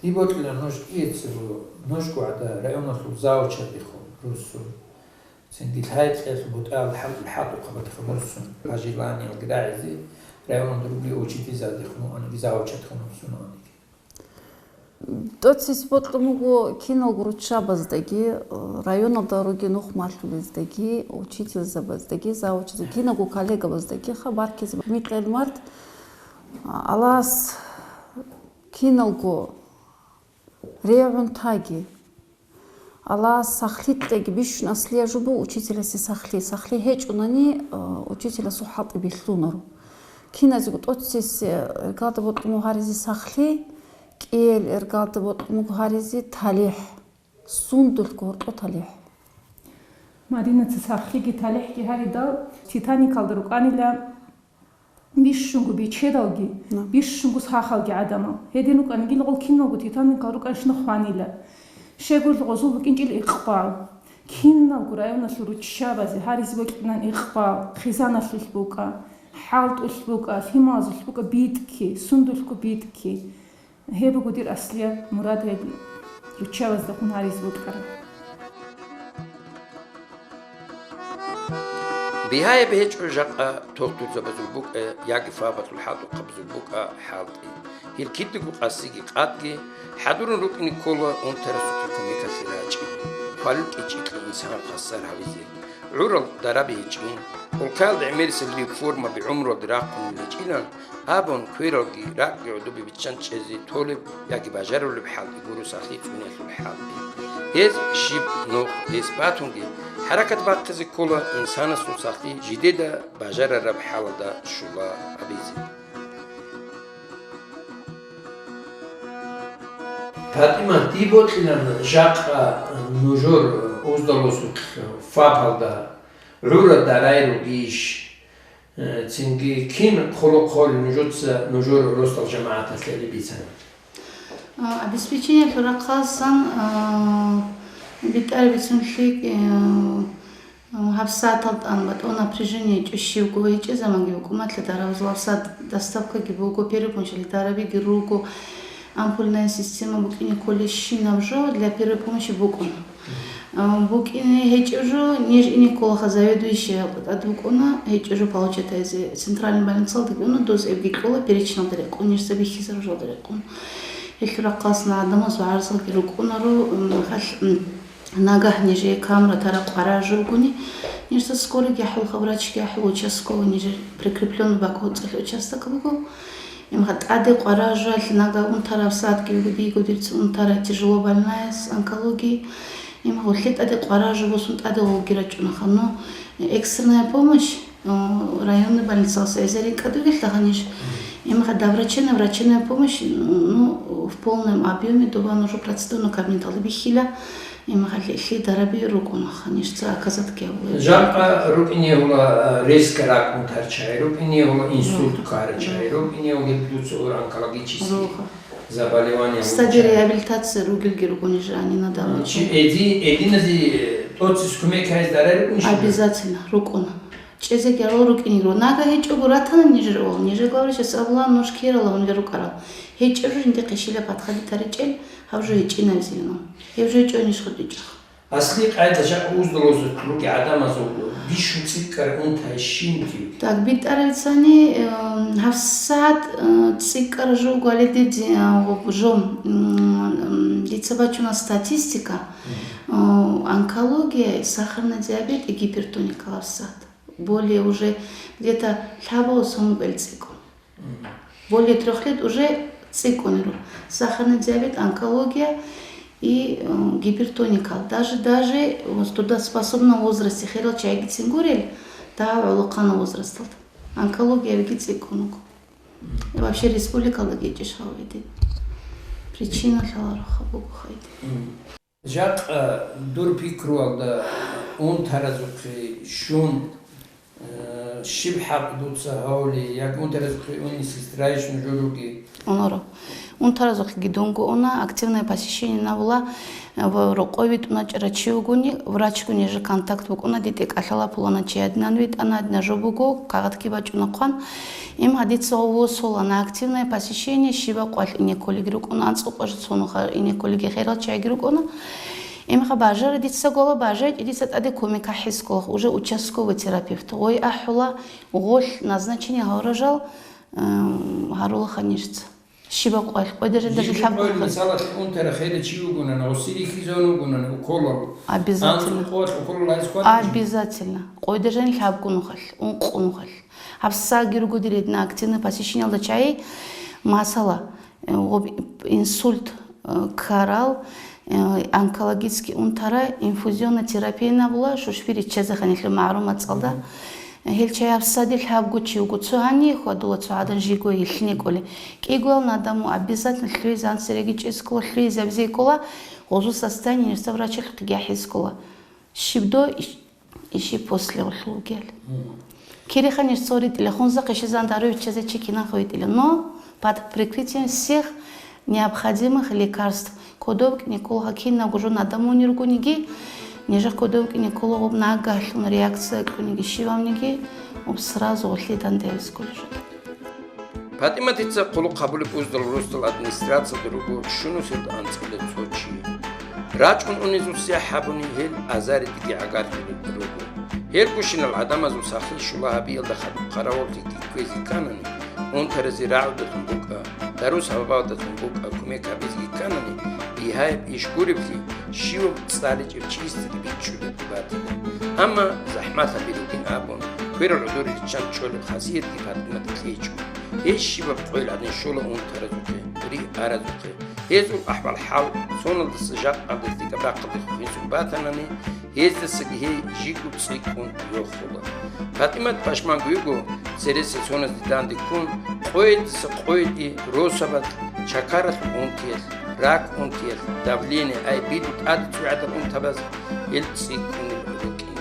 Диб бокьила нуж кӀиецаго, нужго гӀада районалъул завучадехун руссун. Цинги лъай-кьелъ бутӀал хӀалтӀул хӀалтӀухъабатха муссун, гьажи ланиялги рагӀизе, районал ругел учительзабазехун ваниги, завучатхун вуссун ваниги. ТӀоцис бокьун буго киналго руччабаздаги, районалда ругел нух малъулездаги, учительзабаздаги, завучаздаги, киналго коллегабаздаги хабар ккезе. Микьел март, Аллагьас киналго регӀун таги. Аллагьас сахлъи кьеги бищун аслия жубу учителасе сахлъи. Сахлъи гьечӀунани, э, учителасул хӀалтӀи бихьунаро. Киназего тӀоцессе, э, эргалда бокьун буго гьаризе сахлъи, кӀел эргалда бокьун буго гьаризе талихӀ, сундулъго гьоркьо талихӀ. Маринаца сахлъиги талихӀги гьаридал, Титаникалда рукӀанила, бищунго бичедалги, На. бищунго сахалги гӀадамал. Гьедин рукӀаниги гъол киналго Титаникал рукӀанщина хванила. Щегурал гъозул букӀинчӀила икъбал. Киналго районалъул руччабазе гьаризе бокьунан икъбал, хъизаналъулъ букӀа, хӀалтӀулъ букӀа, лъималазулъ букӀа битӀки, сундулъго битӀки. Гьеб буго дир аслияб мурад, гьеб руччабаздехун гьаризе бокьараб. Бигьаяб гьечӀо жакъа тохтурзабазул букӀа яги фабалъул хӀалтӀухъабазул букӀа хӀалтӀи. Гьел кидаго къасиги къадги хӀадурун рукӀине ккола унтарасухъе кумекалъе рачӀи. Хвалил кӀичӀилъи инсан хвасар гьавизе. ГӀурал дараби гьечӀин, улкаялда гӀемерисел реформаби гӀумруялде рахъун гьечӀилан, абун, квералги ракӀги гӀодобе биччан чӀезе толеб яги бажарулеб хӀалтӀи гуро сахлъи цӀуниялъул хӀалтӀи. Гьез щиб нух, гьес батунги хӀаракат бахъизе ккола инсанасул сахлъи жидеда бажарараб хӀалалда щула абизе. ПатӀима, дие бокьилан жакъа нужер уздалозухъ фабалда гӀура дарай ругищ? Э, цинги кин хъулухъ гьорин нужеца, нужер росдал жамагӀаталъе бицана? А, обеспечениялъул рахъалсан, а, битӀараб бицунлъи, э, а, гьабсагӀатал тӀан батӀо напряжение гьечӀо щивго, гьечӀеб заманги букӀун батила дарабазул гьабсагӀат, доставкаги буго, перепонщикал дарабиги руго, ампульная система букӀине кколебщинаб жо для первой помощи букӀун. А, букӀине гьечӀеб жо, ниж ине кколаха заведующая тӀад букӀуна, гьечӀеб жо получать гьаризе центральный больницалдаги уна, доз эбги кьола перечнялда рекъон, нижеца бихьизаружалда рекъон. Гьелъул рахъалъан гӀадамазул гӀарзалги рукӀунаро, м, халъ, м, нагагь нижее камера тараб къваригӀараб жо бугони, нижеца скорыйги ахӀулха, врачги ахӀула, участковый нижер прикреплённый бакӀ гьоцӀалъ участок буго. Имгьа тӀаде къваригӀараб жоялъе нагагь унтараб сагӀатги буго, диего дирца унтарай тяжело больнаяс, онкологии. Имгьа гьелъие тӀаде къваригӀараб жо босун тӀаде гьолги рачӀунаха. Ну, экстренная помощь, э, районный больницалъ эзарин кӀадугелъа гьаниж. Имгьа доброчинная, врачебная помощь, ну, в полном объёме доба нуж процедурный кабинеталда бихьила. Имгьа гьелъие дараби рукӀунаха, нижеца оказать гьабула. Жакъа рукӀине гьула, э, резко рак унтарчагӀи, рукӀине гьула инсульт ккарачагӀи, рукӀине гьула дуца онкологический заболевание. Стадия реабилитации ругелги руго нижер гьанина давно. Чи эди-, эдиназе, э, тӀоцис кумек гьайзе дарай рукӀунищ? Обязательно рукӀуна. ЧӀезеги гьарал рукӀине руго. Нагагь гьечӀого ратана нижер ол. Нижер главврачас абула, нуж ккерала гьуниб рукӀарал. ГьечӀеб жо жинди хъишила патхаби таричӀел, гьаб жо гьечӀинабизилан. Гьеб жо гьечӀо ниж хутӀичӀах. Аслияб къайда жакъа уздалозухъ ругел гӀадамазул бищун цӀикӀкӀараб унтайищ щиб? Так, битӀараб цани, э, гьабсагӀат, э, цӀикӀкӀараб жо гвалиде ди-, э, жо, м, м, дица бачуна статистика, э, онкология, сахарный диабет и гипертоника гьабсагӀат. Более уже где-то лъабго-сомго кӀел цӀикӀкӀун. Более трёх лет уже ЦӀикӀкӀунел руго. Сахарный диабет, онкология и, э, гипертоникал. Даже, даже в трудоспособном возрасте херал чагӀицин гурел, дагьаб гӀолохъанаб возрасталда. Онкологиябиги цӀикӀкӀун вуго. И вообще республикалда гьечӀищ гьав гьедин? Причина лъалароха буго хайди. Жакъа дур пикруялда унтаразухъе щун, э, щиб хӀакъ дуца гьавли, яги унтаразухъе унес истраищ нужеруги? Унаро. Унтаразухъеги дунго уна, активное посещение набула, э, ва рокъой витӀуначӀара чи вугони, врачгун еже контакт букӀуна, дитӀе кӀалъала пулана чи гьадинан витӀана, гьадина жо буго, кагъатги бачӀуна хъван. Им гьадица гъов восула на активное посещение, щибаб къвалъ ине кколиги рукӀуна, анцӀукъа жо цонуха ине кколиги херал чагӀиги рукӀуна. Имха бажара дица гола, бажайчӀи дица тӀаде кумек ахӀискула, уже участковый терапевт. Гъой ахӀула, гъолъ назначение гьавражал, м, гьарула ханирца. Щибаб къвалъ, къойда жинда Жиги лъаб къойли гунухалъ. Мисалалъе унтара хере чи вугунани, гъосири хизон вугунани, уколал. Обязательно. АнцӀукъа къолъ уколал гьайс кватӀа чи? Обязательно. Къойда жин лъаб гунухалъ, ункъ унухалъ. Гьабсаги руго дир гьедина активный посещениялда чагӀи, масала, э, гъоб инсульт, э, ккарал, э, онкологический унтара инфузионная терапия набула, шушби риччазе ханилъу магӀрумат цӀалда. Гьел чагӀи гьабсади лъабго чи вуго, цо гьание хьвадула, цо гӀадан жиго гьелъине кӀоле. КӀигоял надамо обязательно лъугьизе анцӀереги чӀескула, лъугьизабизе ккола, гъозул состояние нирса врачалъухъеги ахӀискула. Щиб до, иш-, иши после гъолъул вугел. Кириха ниж цо ритӀила, хунза хъишизан дару виччазе чи кинан хвитӀила. Но под прикрытием всех необходимых лекарств. Кодоб кӀине ккола кинабго жо надамуни ругониги, нижер кодоб кӀине ккола гъоб нагагьлъун реакция кьуниги щивавниги, гъоб сразу гъолъие дандевискули жо. ПатӀиматица хъулухъ гьабулеб уздал росдал администрациялда руго щунусел анцӀила цо чи. РачӀун унезул сяхӀ гьабуни гьел азаридеги гӀагарлъулел руго. Гьел гущинал гӀадамазул сахлъи щула гьабиялда хадуб хъаравуллъиги кквезе кканани, унтаразе рагӀудалъун букӀа, дару-сабабалдалъун букӀа, кумек гьабизеги кканани, бигьаяб иш гуребли, щивав цӀаличӀев чиясдаги бичӀчӀулеб батила. Амма захӀмалъаби ругин абун, кверал гӀодор риччан чӀолеб хасиятги ПатӀиматил гьечӀо. Гьеб щибаб къойил гӀадин щола унтаразухъе, риаразухъе. Гьезул ахӀвал-хӀал соналдаса жакъалде лъикӀаб рахъалде хухинцун батанани, гьездасаги гьей жиго цӀикӀкӀун йохула. ПатӀимат пашманго йиго, цересел соназде данде ккун, къойилдаса къойилде росабалъ, чакаралъул унтиялъ, рак унтиялъ, давление, ай, битӀу тӀаде цӀугӀадал унтабаз гьел цӀикӀкӀунел рукӀиналъ.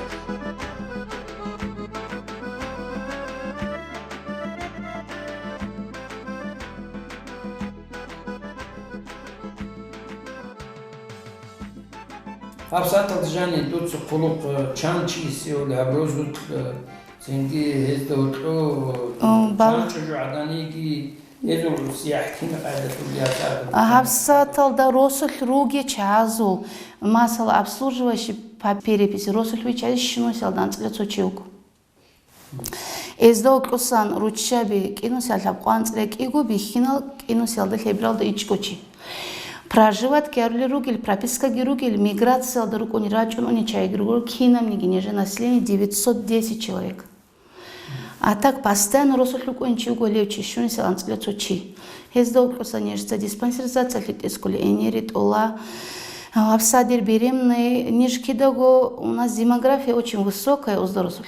ГьабсагӀаталда жаниб дуца хъулухъ, э, чан чи иссиули гьаб розулъ, э, цинги гьезда гьоркьо, э, О, бал- чан чӀужугӀаданиги гьезул сияхӀ кин къайдалъулли гьабсагӀаталда? А, гьабсагӀаталда росулъ руге чагӀазул, масала, обслуживающий по переписи росулъ виччазе щунусиялда анцӀила цо чи вуго. Эздав кьусан руччаби кӀинусиялъаб къванцӀ рекӀиго бихьинал кӀинусиялда лъебиралда ичӀго чи. Проживать ккарулел ругел, пропискаги ругел, миграциялда рукӀуни рачӀун уни чайги ругел кинабниги нижер население девятьсот десять человек. А так постоянно росулъ рукӀун чи вуго лев чи, щунисел анцӀила цо чи. Гьезда вукӀуса нижеца диспансеризациялъе тӀискӀули, гӀенери тӀола. Гьабсадир беременный, ниж кидаго, у нас демография очень высокая, узда росулъ.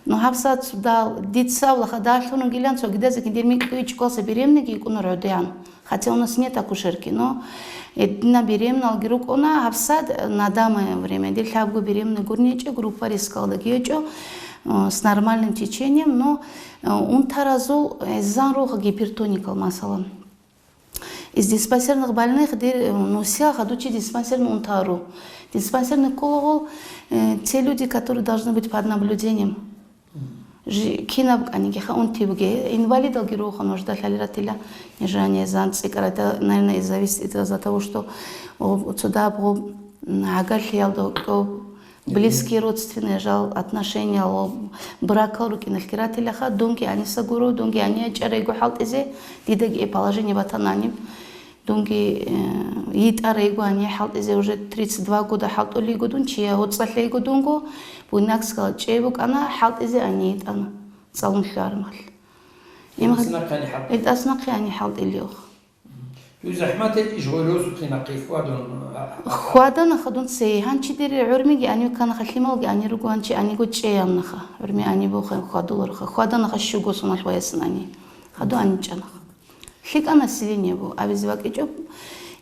Но гьабсагӀат дал, дица авлахъа далъун вугилан, цогидазеги дир микьи ичӀкӀвалса беременныйги йикӀуна гӀодигӀан. Хотя у нас нет акушерки, но гьедина беременналги рукӀуна гьабсагӀат на данное время. Дир лъабго беременный гурничӀеб группа рискалдаги гьечӀо, э, с нормальным течением, но, э, унтаразул гӀезан руго гипертоникал, масалан. Из диспансерных больных дир, э, нусиялъ гьадучи диспансерный унтару. Диспансерный кколагъул, э, те люди, которые должны быть под наблюдением. Жи-, кинаб кӀанигиха унти бугей, инвалидалги руго нужда лъалиратила, нижание зан цӀикӀкӀарада, наверное, и зависит из-за того, что, о, цо даб гъоб, м, гӀагарлъиялда гьоркьоб, близкие родственные жал отношения, о, бракал рукӀиналъги ратилаха, дунги гьаниса гуро, дунги гьанияй чӀарайго хӀалтӀизе, дидаги э положение батанани. Дунги, э, йитӀарайго гьание хӀалтӀизе, уже тридцать два года хӀалтӀулейго дун, чияй гьоцӀалъейго дунго, Буйнакскала чӀей букӀана, хӀалтӀизе гьание йитӀана, цӀалун лъугӀармал. Им ГьитӀас нахъе гьание хӀалтӀи-, ГьитӀас нахъе гьание хӀалтӀилиух. Дуй захӀмат гьечӀищ гъой росулъе нахъе хьвадун, а, а, Хьваданаха дун цей, гьанчи дир гӀурмиги гьанив кканаха, лъималги гьанир руго, гьанчи гьаниго чӀеяннаха. ГӀурми гьаниб буха, хьвадуларха. Хьваданаха щуго соналъ ваясин гьани. Хадув гьанив чӀанаха. ЛъикӀа население бу, абизе бакӀичӀо,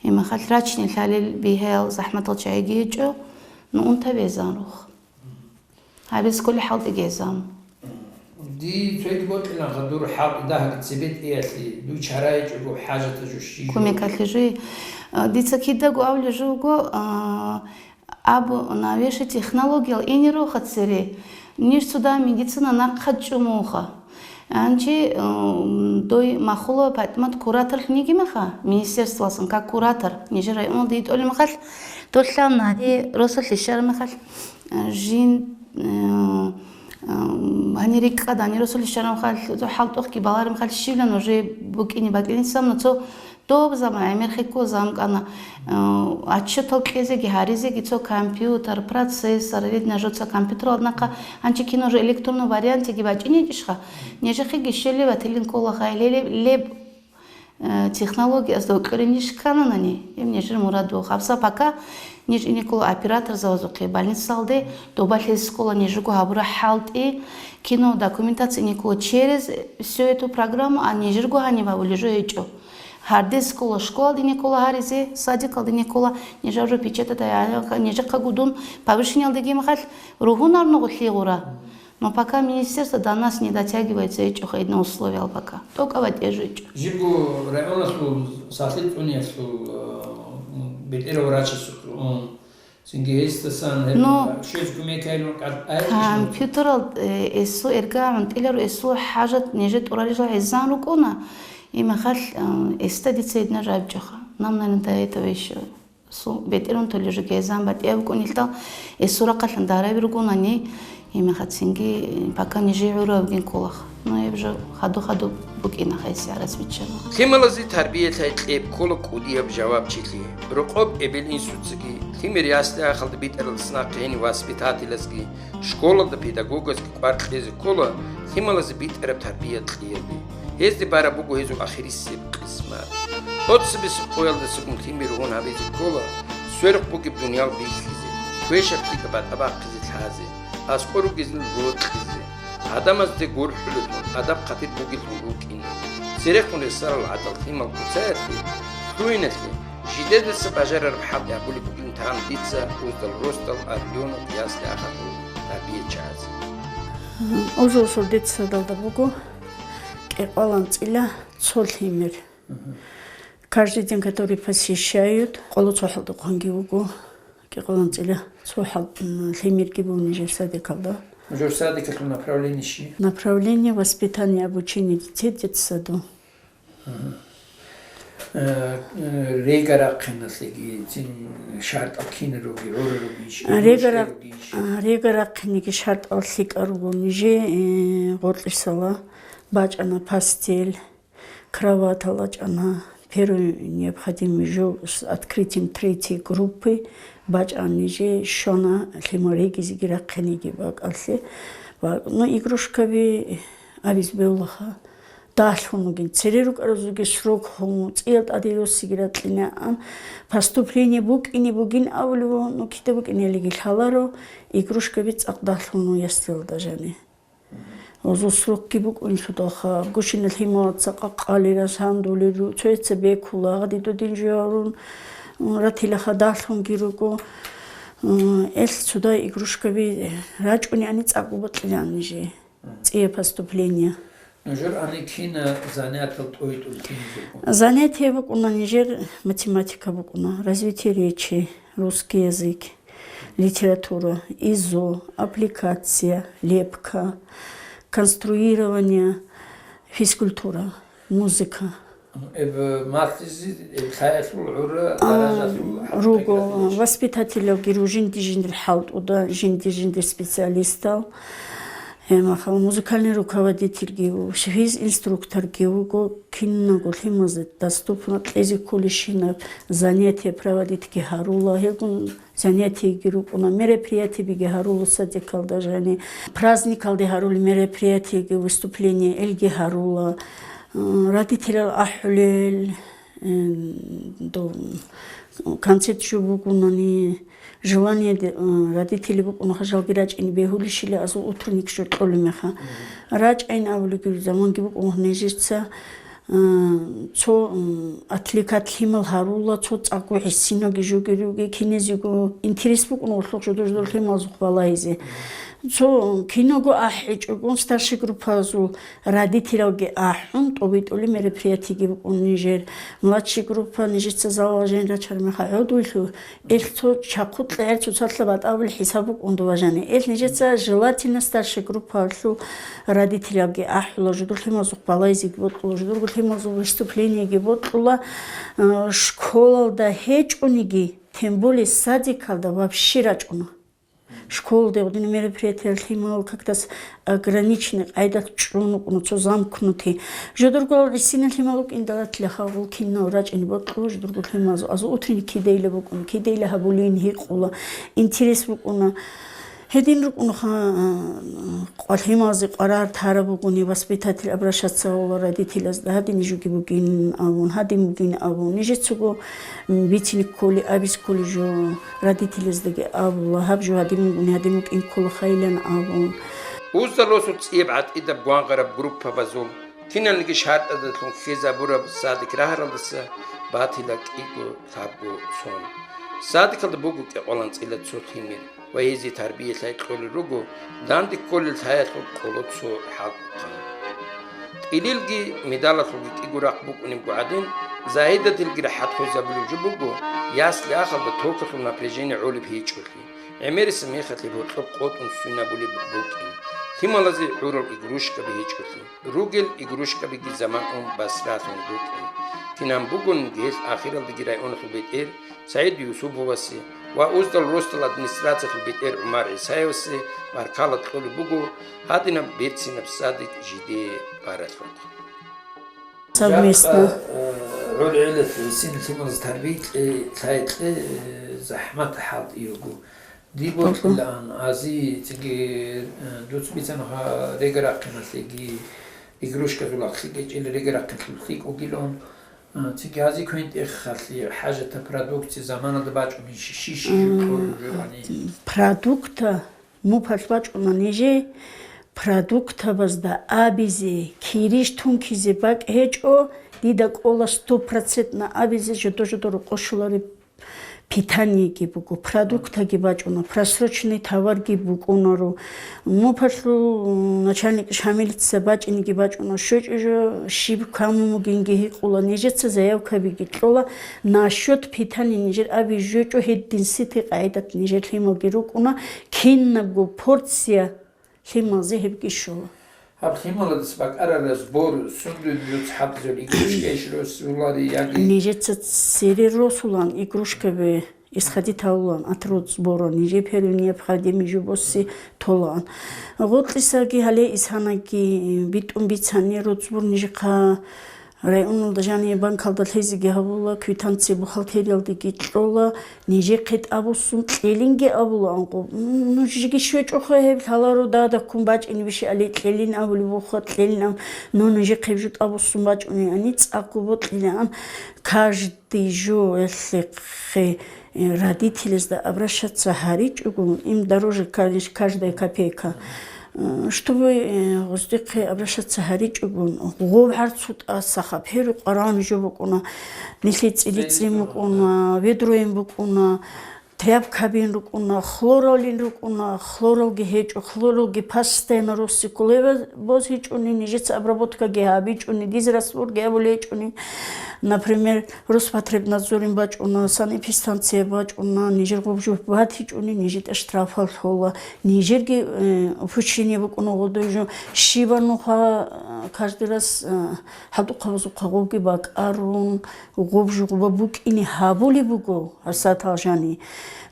имахал рачни лъалел бигьаял захӀматал чагӀиги гьечӀо, ну унта безан рух. Гьабиз кколи хӀалтӀи гезан. Ди цойги бокьиланха дур хӀалтӀи дагьги цебетӀиялъе, дуй чарайчӀого хӀажатажу щижу. Кумекалъе жуй. А, дица кидаго авле жуго, а, абу навеше технологиял инеруха цере, ниж цуда медицина нахъа чӀумуха. Анчи, м, дой махула ПатӀимат кураторлъун йигимаха, министерствоялсан как куратор, нижер районалда йитӀолеб махалъ, долъан гьари росулъе щараб махалъ, Жин, э, э, гьанир рикӀкӀад, гьанир росулъе щвараб мехалъ, цо хӀалтӀухъги балараб мехалъ, щивлан уже букӀине бакӀилин цамна цо доб заман, гӀемер хикго замкӀана, э, отчетал кьезеги гьаризеги цо компьютер, процессор, ред нажоца компьютерал нахъа, гьанчи кино уже электронный вариантиги бачӀинечӀищха, нижехъеги щвелеб батилин ккола хай леб, леб Э, технологиясда вокьулеб ниж ккананани, гьеб нижер мурад буго. ГьабсагӀат пока ниж ине ккола операторзабазухъе, больницалде, доба лъезе ккола нижего гьабураб хӀалтӀи, кино, документация ине ккола через всю эту программу, а нижерго гьаниб гьабулеб жо гьечӀо. Гьардез ккола школалде ине ккола гьаризе, садикалде ине ккола, нижер жо печатать, нижехъа гудун повышениялдеги махалъ ругьунарного лъигъура. Но пока министерство до нас не дотягивается, гьечӀоха гьедин условиял пока. ТӀокӀаб батӀияб жо гьечӀо. Жибго районалъул сахлъи цӀуниялъул, э, бетӀерав врачасухъе ун, цинги гьесдасан гьеб Но щвез кумекайилан кӀал-, ай, компьютерал, э, эсул эрга гӀунтӀиларо, эсул хӀажат нижер тӀуралел гӀезан рукӀуна, имахал, э, эсда дица гьединаб жо гьабичӀоха. Нам, наверное, до этого ещё Су бетӀерун толел жо гезан батӀияб букӀунелъул, эсул рахъалъан дараби ругонани, гьебмехалъ цинги, пока нижее гӀураб бугин кколаха. Ну, гьеб жо хадуб-хадуб букӀинаха, гьесие гӀарац биччана. Лъималазе тарбия лъай кьеб ккола кӀудияб жавабчилъи. Рокъоб эбел-инсуцаги, лъимер ясли-ахалда битӀаралдаса нахъе гьенив воспитателазги, школалда педагогазги кӀвар кьезе ккола лъималазе битӀараб тарбия кьиялде. Гьезде бараб буго гьезул ахирисеб къисмат. ТӀоцебесеб къоялдасагун лъимер гьун гьабизе ккола сверухъ бугеб дуниял бихьизе, квешаб лъикӀаб батӀа бахъизе лъазе, аскӀор ругезул рокьизе, гӀадамазде гурхӀулелъун, адаб-хъатир бугелъун рукӀине. Церехун ресарал гӀадал лъимал куцаялъе, лъугьиналъе, жидедаса бажарараб хӀакъ гьабулеб бугин таан дица уздал-росдал Арбионов ясли-ахалъул тарбиячагӀазе. Ужур-сурдицадалда буго кӀикъоялда анцӀила цо лъимер. Каждый день, который посещают, къоло цо хӀалтӀухъанги вуго, кӀикъоялда анцӀила цо хӀал-, м, лъимерги буго нижер садикалда. Жур садикалъул направление щи? Направление воспитания, обучения детей детсаду. Ага. Э, э, рега рахъиналъеги цин шартӀал кинаруги, гӀураруги иш, Рега рахъ-, руги иш. А, рега рахъинеги шартӀал лъикӀал руго нижее, э, гъоркьисала бачӀана постель, кроватал бачӀана, первый необходимый жо с открытием третьей группы бачӀана нижее, щвана лъимал регизеги рахъинеги бакӀалъе. Ва, ну, игрушкаби абизе бегьулаха. Дагьлъун вугин, цере рукӀаразулги срок гьун, цӀиял тӀаде росиги ракьинаан, поступление букӀине бугин абулев, ну, кида букӀинелиги лъаларо, игрушкаби цӀакъ дагьлъун вугин яслиялда жани. Гьезул срокги букӀунелъулха, гущина лъималаца къакъалира, сандулел ру-, цояца бекула, гъади дудин жугьарун, м, ратилаха дагьлъунги руго, м, эл цуда игрушкаби рачӀунеани цӀакъ букӀинаан нижее. ЦӀия поступление. Нужер ани кина занятал тӀойтӀул кинизего? Занятие букӀуна нижер математика букӀуна, развитие речи, русский язык, литература, ИЗО, аппликация, лепка, конструирование, физкультура, музыка. Эб махлизи, эб лъаялъул гӀура А, даражалъул руго, хӀакъикъаталъулъ. Воспитателалги ру жинди-жиндир хӀалтӀуда, жинди-жиндир специалистал. Гьебмахал музыкальный руководительги ву, физинструкторги вуго, кинабго лъималазе доступно кьезе кколебщинаб занятие проводитьги гьарула. Гьелгун занятиеги рукӀуна, мероприятиебиги гьарула садикалда жани, праздникалде гьарулел мероприятиеги, выступление, элги гьарула. М, родителал ахӀулел, Э, дов концерт жо бугунани, желание де-, э, родители букӀунаха жалги рачӀине бегьулищила азул утренник жо кьолеб меха. РачӀайин абулеб заманги букӀун нижеца, э, цо, м, отвлекать лъимал гьарула, цо цӀакъго гӀисинаги жуги руги, киназего интерес букӀун гъорлъухъ жодор-жодор лъималзухъ балагьизе. Цо киного ахӀичӀого старший группаязул родителалги ахӀун, тӀобитӀулеб мероприятиеги букӀун нижер. Младший группа нижеца залал жен рачараб мехалъ гӀодуйлъул, эл цо чахъу кьегӀер цоцалъа батӀабулеб хӀисаб букӀун дова жани. Эл нижеца желательно старший группаялъул родителалги ахӀула, жодор лъималзухъ балайзеги бокьула, жодорго лъималзул выступлениеги бокьула, э, школалда гьечӀониги, тем более садикалда вообще рачӀуна. Школалда гьедин мероприятиялъ лъимал как-то с-, ограниченный къайдалъ чӀун вукӀуна, цо замкнутый. Жодорго гӀисинал лъимал вукӀин далатлъи гьавул кинал рачӀин бокьула, жодорго лъимал азу утренник кидайила букӀун, кидайила гьабулин гьикъула, интерес букӀуна. Гьедин рукӀунаха, а, къвалъималзи къварар тараб бугони, воспитатель обращаться гьавула родителазда, гьадин жуги бугин абун, гьадин бугин абун. Нижецаго, м, бицине кколи, абизе кколи жо. Родителаздаги абула, гьаб жо гьадин бугони, гьадин букӀин кколахайилан абун. Уздал росу цӀияб гӀатӀидаб гвангъараб группабазул киналниги шартӀазда лъун хьезабураб садик рагьаралдаса батила кӀиго-лъабго сон. Садикалда буго кӀикъоялда анцӀила цо лъимер ва гьезие тарбия-лъай кьолел руго, данде кколел лъаялъул къоло цо хӀалтӀухъан. Кьилилги медалалъулги кӀиго рахъ букӀунебго гӀадин, Загьидатилги рахӀат хвезабулеб жо буго, ясли-ахалда токалъул напряжение гӀолеб гьечӀолъи, гӀемерисеб мехалъе гьоркьоб къотӀун сунабулеб букӀин, лъималазе гӀурал игрушкаби гьечӀолъи, ругел игрушкабиги заман ун басралъун букӀин. Кинаб бугониги гьелъ ахиралдаги районалъул бетӀер СагӀид Юсуповасе ва Уздал росдал администрациялъул бетӀер ГӀумар ГӀисаевасе баркала кьолеб буго гьадинаб берцинаб садик жидее баралъухъ. Совместно. Жакъа, э, гӀолгӀелалъ гӀисинал лъималаз тарбиялъе, лъаялъе, э, захӀмат хӀалтӀи йиго. Дие бокьилаан, ази, цинги, э, дуц бицанаха регарахъиналъеги, игрушказул ахълъи кӀечӀел регарахъиналъул лъикӀ бугилан, А, цинги ази квен-тӀехалъе хӀажатаб продукция заманалда бачӀунищ, щищ жо кьолеб жо гьани? Продукта мупалъ бачӀуна нижее, продуктабазда абизе, кирищ тункизе бакӀ гьечӀо, дида кӀола стопроцентно абизе жодо-жодо рокъов щолареб питаниеги буго, продуктаги бачӀуна, просроченный товарги букӀунаро. Мупалъул начальник Шамилица бачӀинеги бачӀуна, щвечӀеб жо щиб камун бугинги гьикъула, нижеца заявкабиги кьола, насчет питания нижер аби жо гьечӀо, гьедин сити къагӀидат нижер лъималги рукӀуна, кинабго порция лъималазе гьебги щола. Гьаб лъималадаса бакӀарараб сбор сундуе нуц хӀалтӀизаб игрушкаищ росулари яги? Нижеца цере росулаан игрушкаби исходить гьавулаан от родсбора, нижер первой необходимость жо босе толаан. Гъоркьисаги гьале исанаги битӀун бицани, родсбор нижехъа районалда жани банкалда лъезеги гьабула, квитанция бухгалтериялдеги кьола, нижехъе тӀабуссун кьелинги абулаан къо. М, нужеги щвечӀоха гьеб лъаларо дада ккун бачӀинебищи али кьелин абулеб буха, кьелин аб-, ну нужехъе гьеб жо тӀабуссун бачӀунеани цӀакъго бокьилаан. Каждый жо гьелъехъе, э, родителезда обращаться гьаричӀого, им дороже, конечно, каждая копейка. Э, чтобы, э, гъоздехъе обращаться гьаричӀого, гъоб гӀарцу тӀасаха, перу къварагӀун жо букӀуна, нилъее цӀили-цӀин букӀуна, ведроян букӀуна, тряпкабин рукӀуна, хлоралин рукӀуна, хлоралги гьечӀо, хлоралги постоянно россе ккола. Боз гьечӀони, нижеца обработкаги гьабичӀони, диз растворги абулей гьечӀони, например, Роспотребнадзорин бачӀуна, санэпидстанция бачӀуна, нижер гъоб жо батичӀони, нижетӀа штрафал лъола. Нижерги, э, упущение букӀуна гъодой жо. Щибан нуха, э, каждый раз, э, хӀалтӀухъабазухъа гъобги бакӀарун, гъоб жо гъоба букӀине гьабулеб буго гьасатал жани.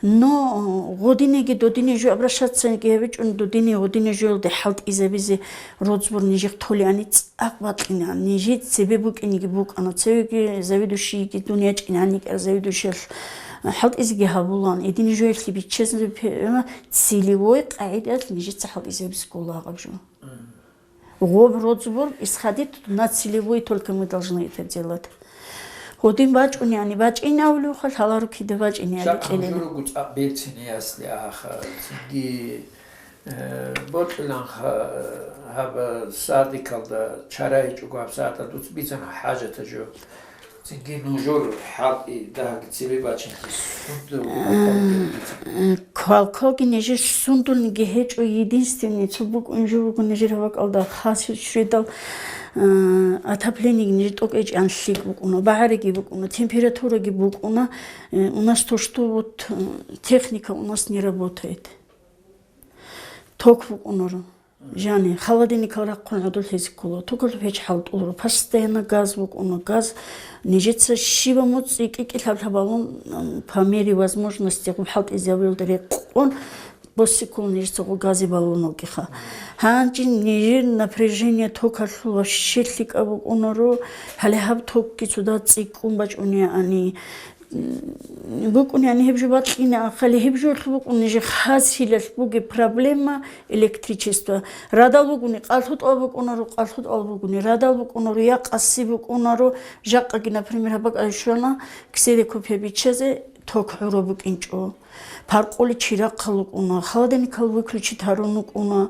Но, э, гъодинеги додине жо обращаться гьабичӀун, додине гъодине жоялде хӀалтӀизабизе родсбор нижехъ толеани цӀакъ бакьинаан. Нижее цебе букӀинеги букӀана, цевеги заведующийги дун ячӀинани кӀар заведующиялъ хӀалтӀизеги гьабулаан, гьедин жоялъе биччазе пе-, целевой къагӀидалъ нижеца хӀалтӀизабизе ккола гьаб жо. Гъоб родсбор исходит на целевой, только мы должны это делать. Гъодин бачӀунеани бачӀин абулевха, лъаларо кида бачӀинеали кьелила. Жакъа журугу цӀакъ берцинеясли аха, цинги, э, бокьиланха, гьаб садикалда чара гьечӀого гьаб сагӀаталда дуц бицана хӀажатаб жо. Цинги нужер хӀалтӀи дагьги цебе бачинги сунда Квалквалги нижер сундулниги гьечӀо, единственный цо букӀун жо буго нижер гьаб бакӀалда хасил чуредал, э, отоплениеги нижер тӀокӀ гьечӀан лъикӀ букӀуна, багӀариги букӀуна, температураги букӀуна, э, у нас то, что вот, э, техника у нас не работает. Ток букӀунаро. Жани, холодильникал рахъун гӀодуллъизе ккола, токалъ печь хӀалтӀуларо, постоянно газ букӀуна, газ нижеца щибаб муцӀи кӀикӀи лъаб-лъаб балун, м, по мере возможности гъуб хӀалтӀизабулда рекъон, боссиккун нижеца гъу газе балун вугеха. Гьанже нижер напряжение токалъул вообще лъикӀаб букӀунаро, гьале гьаб токги цода цӀикӀкӀун бачӀунеани, БукӀунани гьеб жо бакьина, ахали гьеб жолъ букӀун нижер хасилалъ бугеб проблема электричество. Радал бугони къалъутӀал букӀунаро, къалъутӀал бугони радал букӀунаро, я къаси букӀунаро, жакъаги, например, гьаб бакӀалде щвана ксерокопия биччазе, ток гӀураб букӀинчӀо. Паркъули чирахъал букӀуна, холодильникал выключить гьарун букӀуна.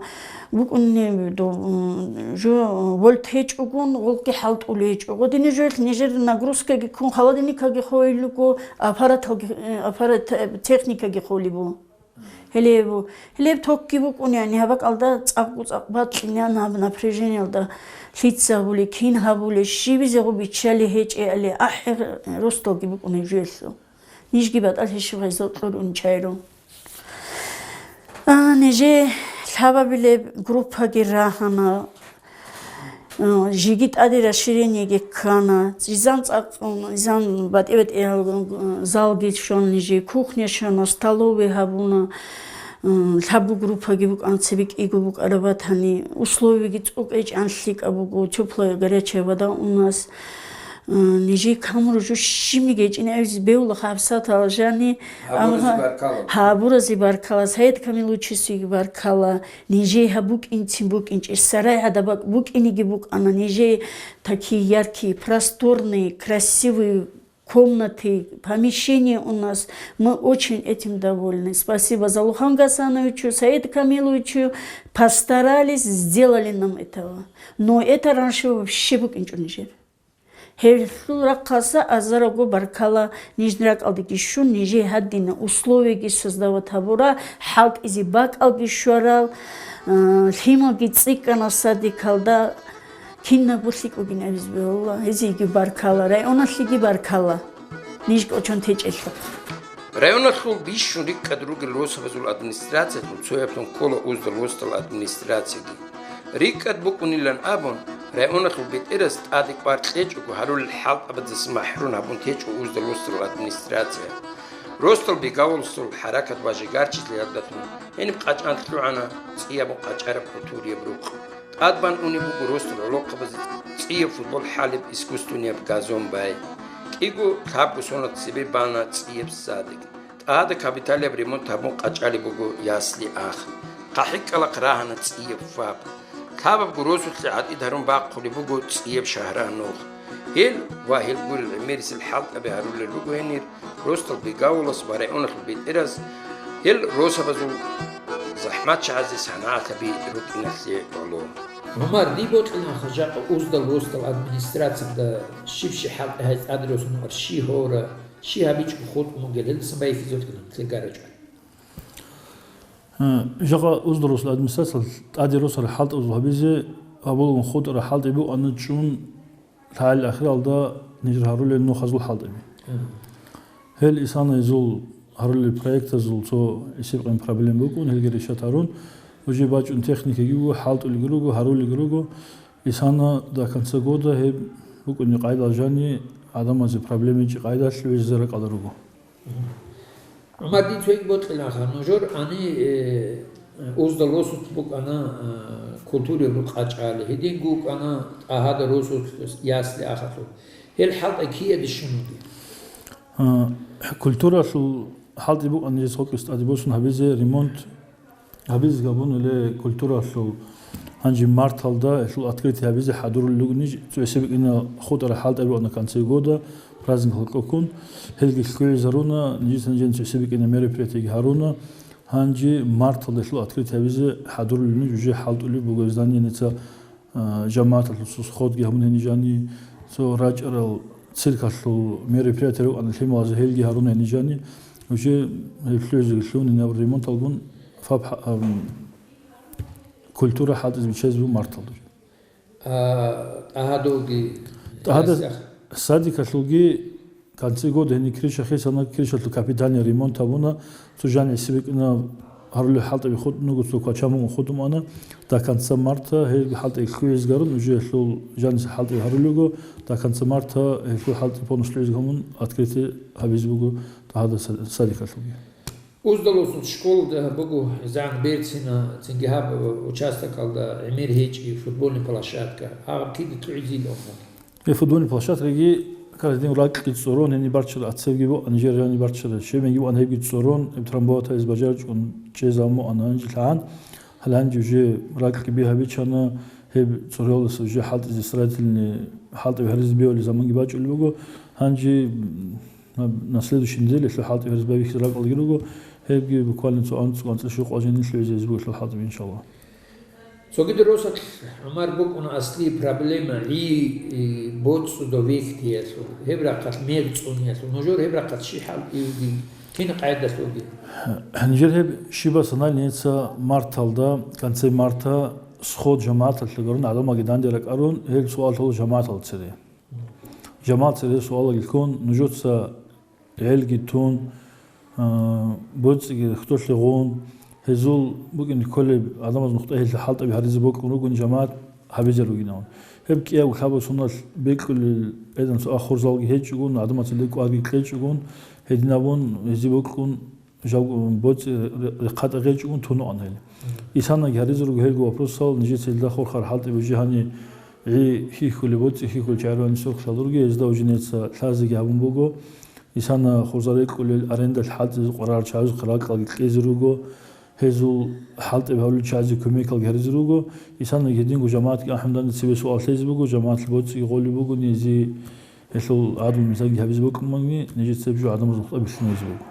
БукӀунеб дов, м, жо вольт гьечӀогун, гъулги хӀалтӀулей гьечӀо. Гъодине жоялъ нижер нагрузкаги ккун, холодильникалги холел руго, аппараталги, э, аппарат, э, техникаги холеб бу. Гьелеб бу. Гьелеб токги букӀунани, гьаб бакӀалда цӀакъго-цӀакъ бакьинан гьаб напряжениялда лъица гьабулей, кин гьабулей, щибизе гъу биччалей гьечӀеали, ахӀи, росдалги букӀунеб жоялъул. Нижги батӀалъи щиб гъезал кьурун чайру. А, нижее лъабабилеб группаги рагьана, а, жеги тӀаде расширениеги ккана. Изан цӀакъ-, изан батӀи-батӀиял залги щван нижее, кухня щвана, столовый гьабуна, м, лъабго группаги букӀана, цебе кӀиго букӀараб батани, условиеги цӀукӀечӀан лъикӀаб буго, тёплая горячая вода у нас. Нижее камураб жо щибниги гьечӀин абизе бегьула гьабсагӀаталда жани. Гьабуразе баркала. Гьабуразе баркала, Саид Камиловичасеги баркала. Нижее гьаб букӀинцин букӀинчӀеб, сарай гӀадаб бакӀ букӀинеги букӀана. Нижее такие яркие, просторные, красивые комнаты, помещения у нас. Мы очень этим довольны. Спасибо Залухан Гасановичу, Саид Камиловичу. Постарались, сделали нам этого. Но это раньше вообще букӀинчӀо нижер. Гьелъул рахъалъа азарго баркала, нижер ракӀалдеги щун, нижее гьадинаб условияги создавать гьабура, хӀалтӀизе бакӀалги щварал, э, лъималги цӀикӀкӀана садикалда, кинабго лъикӀабгин абизе бегьула, гьезиеги баркала, районалъеги баркала, ниж кӀочон течӀелъухъ. Районалъул бищун рикӀкӀад ругел росабазул администрациялъул цояблъун ккола Уздал росдал администрацияги. РикӀкӀад букӀунилан абун, районалъул бетӀерас тӀаде кӀвар кьечӀого гьарулел хӀалтӀабаздаса махӀрум гьабун течӀо Уздал росдал администрация. Росдал бегавуласул хӀаракат ва жигарчилъиялдалъун гьениб къачӀан лъугӀана цӀияб къачӀараб культурияб рукъ. ТӀадбан унеб буго росдал гӀолохъабазе цӀияб футбол хӀалеб искусственнияб газон бай. КӀиго лъабго соналъ цебе бана цӀияб садик. ТӀада капиталияб ремонт гьабун къачӀалеб буго ясли-ах. ХъахӀи кӀкӀалахъ рагьана цӀияб ФАП. Лъабабго росулъе гӀатӀид гьарун бахъулеб буго цӀияб шагьрагьнух. Гьел ва гьел гурел гӀемерисел хӀалтӀаби гьарулел руго гьенир росдал бегавулас ва районалъул бетӀерас гьел росабазул захӀматчагӀазе санагӀатаби рукӀиналъе гӀоло. ГӀумар, дие бокьиланха жакъа Уздал росдал администрациялда щиб-щиб хӀалтӀи гьай тӀаде росун гьар щи гьора, щи гьабичӀого хутӀун бугел, гьелдасан байбихьизе вукӀана нилъер гарачӀвай. Э, жакъа Уздал росдал администрациялъ тӀаде росарал хӀалтӀабазул гьабизе гьабулаго хутӀарал хӀалтӀи букӀана чӀун лъагӀалил ахиралда нижер гьарулел нухазул хӀалтӀаби. Гьел исана гьезул гьарулел проектазул цо гӀисиб-къин проблем букӀун, гьелги решать гьарун, уже бачӀун техникаги буго, хӀалтӀулелги руго, гьарулелги руго. Исана до конца года гьеб букӀунеб къайдал жани гӀадамазе проблем гьечӀеб къайдалъ гьезда ракӀалда руго. ГӀумар, дие цоги бокьиланха, нужер гьаниб, э, Уздал росулъ букӀана, э, культураяб рукъ къачӀалеб, гьединго букӀана ТӀагьада росулъ ясли-ахалъул. Гьел хӀалтӀай кидаде щун бугеб? А, культуралъул хӀалтӀи букӀана нижеца гьоркьоса тӀаде босун гьабизе ремонт. Гьабизе гьабун гьеле культуралъул гьанже марталда гьелъул открытие гьабизе хӀадурулел ругони, цо гӀисиб-къинал хутӀарал хӀалтӀаби букӀана конце года, праздник гьоркьоккун, гьелги лъугӀизаруна, нижеца нижеца гьесиб букӀина мероприятиеги гьаруна. Гьанже марталдалъул открытие гьабизе хӀадурулел нуж уже хӀалтӀулеб буго здание нижеца, а, жамагӀаталъул цо сходги гьабун гьенижани, цо рачӀарал циркалъул мероприятие рукӀана лъималазе, гьелги гьаруна гьенижани. Уже гьеб лъугӀизеги лъугьун, гьеб ремонталгун фаб-, ам, культура хӀалтӀизе биччазе буго марталда. А, тӀагьадулги ТӀагьада ясях. Садикалъулги конце года гьениб крыша хисана, крышалъул капитальный ремонт гьабуна, цо жан гьесиб букӀина гьарулел хӀалтӀаби хутӀун буго, цо квачан мугӀун хутӀун ана, до конца марта гьел хӀалтӀаби лъугӀизеги гьарун, уже гьелъул жаниса хӀалтӀаби гьарулел руго, до конца марта гьелъул хӀалтӀаби полностью лъугӀизеги гьабун, открытие гьабизе буго тӀагьада са-, садикалъулги. Уздалусул школда буго зан берцина, цинги гьаб участокалда гӀемер гьечӀи футбольный площадка. Гьаб кида лъугӀизейилан буго? Э, футбольный площадкаги каждый день ракьги цӀорон, гьениб барччараб ацебги буго, анжер гьаниб барччараб, щиб гьениб буго, гьебги цӀорон, гьеб трамбовать гьабизе бажаричӀун чӀезабун буго, гьанже лъагӀан. Гьале гьанже уже ракьги би гьабичӀана, гьеб цӀоролъиялдаса уже хӀалтӀизе строительный, хӀалтӀаби гьаризе бегьулеб заманги бачӀулеб буго. Гьанже, м, На следующей неделе лъугӀа хӀалтӀи гьаризбай вихьизе ракӀалги руго, гьебги буквально цо анцӀ-, анцӀила щуго къважинин лъугӀизе гьезие лъугӀа хӀалтӀи, иншаллагь. Цогидал росулъ, ГӀумар, букӀуна аслияб проблема гӀи, и, боцӀцӀу до вехьтиялъул. Гьеб рахъалъ мегъ цӀуниялъул. Нужер гьеб рахъалъ щиб хӀал иги, кин къайдалъулги? Гьанжер гьеб щибаса нал нижеца марталда, конце марта, сход жамагӀаталъе гурун, гӀадамалги данде ракӀарун, гьел суал гьабула жамагӀатал цере. ЖамагӀат цере суалги ккун, нужеца гӀелги тун, а, боцӀиги хтолъи гъун, гьезул букӀине кколеб гӀадамаз нухда гьелъул хӀалтӀаби гьаризе бокьун ругони жамагӀат гьабизе ругинавун. Гьеб кӀиябго лъабасуналъ бекьулел бегьанасул а хурзалги гьечӀогун, гӀадамаца ле кӀварги кьечӀогун, гьединабун гьезие бокьун, жав боцӀи ре-, рехъатӀа гъечӀун тунуан гьел. Исанаги гьаризе руго гьелго вопросал, нижеца гьелда хурхар хӀалтӀи бужи гьани гӀи хьихьулеб, боцӀи хьихьулел чагӀи рани сурхлъал руги, гьезда ужинеца лъазеги гьабун буго. Исана хурзарекъулел арендалъ хӀалтӀизе къваригӀарал чагӀазухъе ракьалги кьезе руго, гьезул хӀалтӀи гьавулел чагӀазе кумекалги гьаризе руго. Исанаги гьединго жамагӀатги ахӀундани цебе суал лъезе буго, жамагӀатлъи боцӀиги гъолеб бугони, гьезие гьелъул гӀадлу-мизанги гьабизе бокьун бугони, нижеца гьеб жо гӀадамазул нухда бихьизе буго.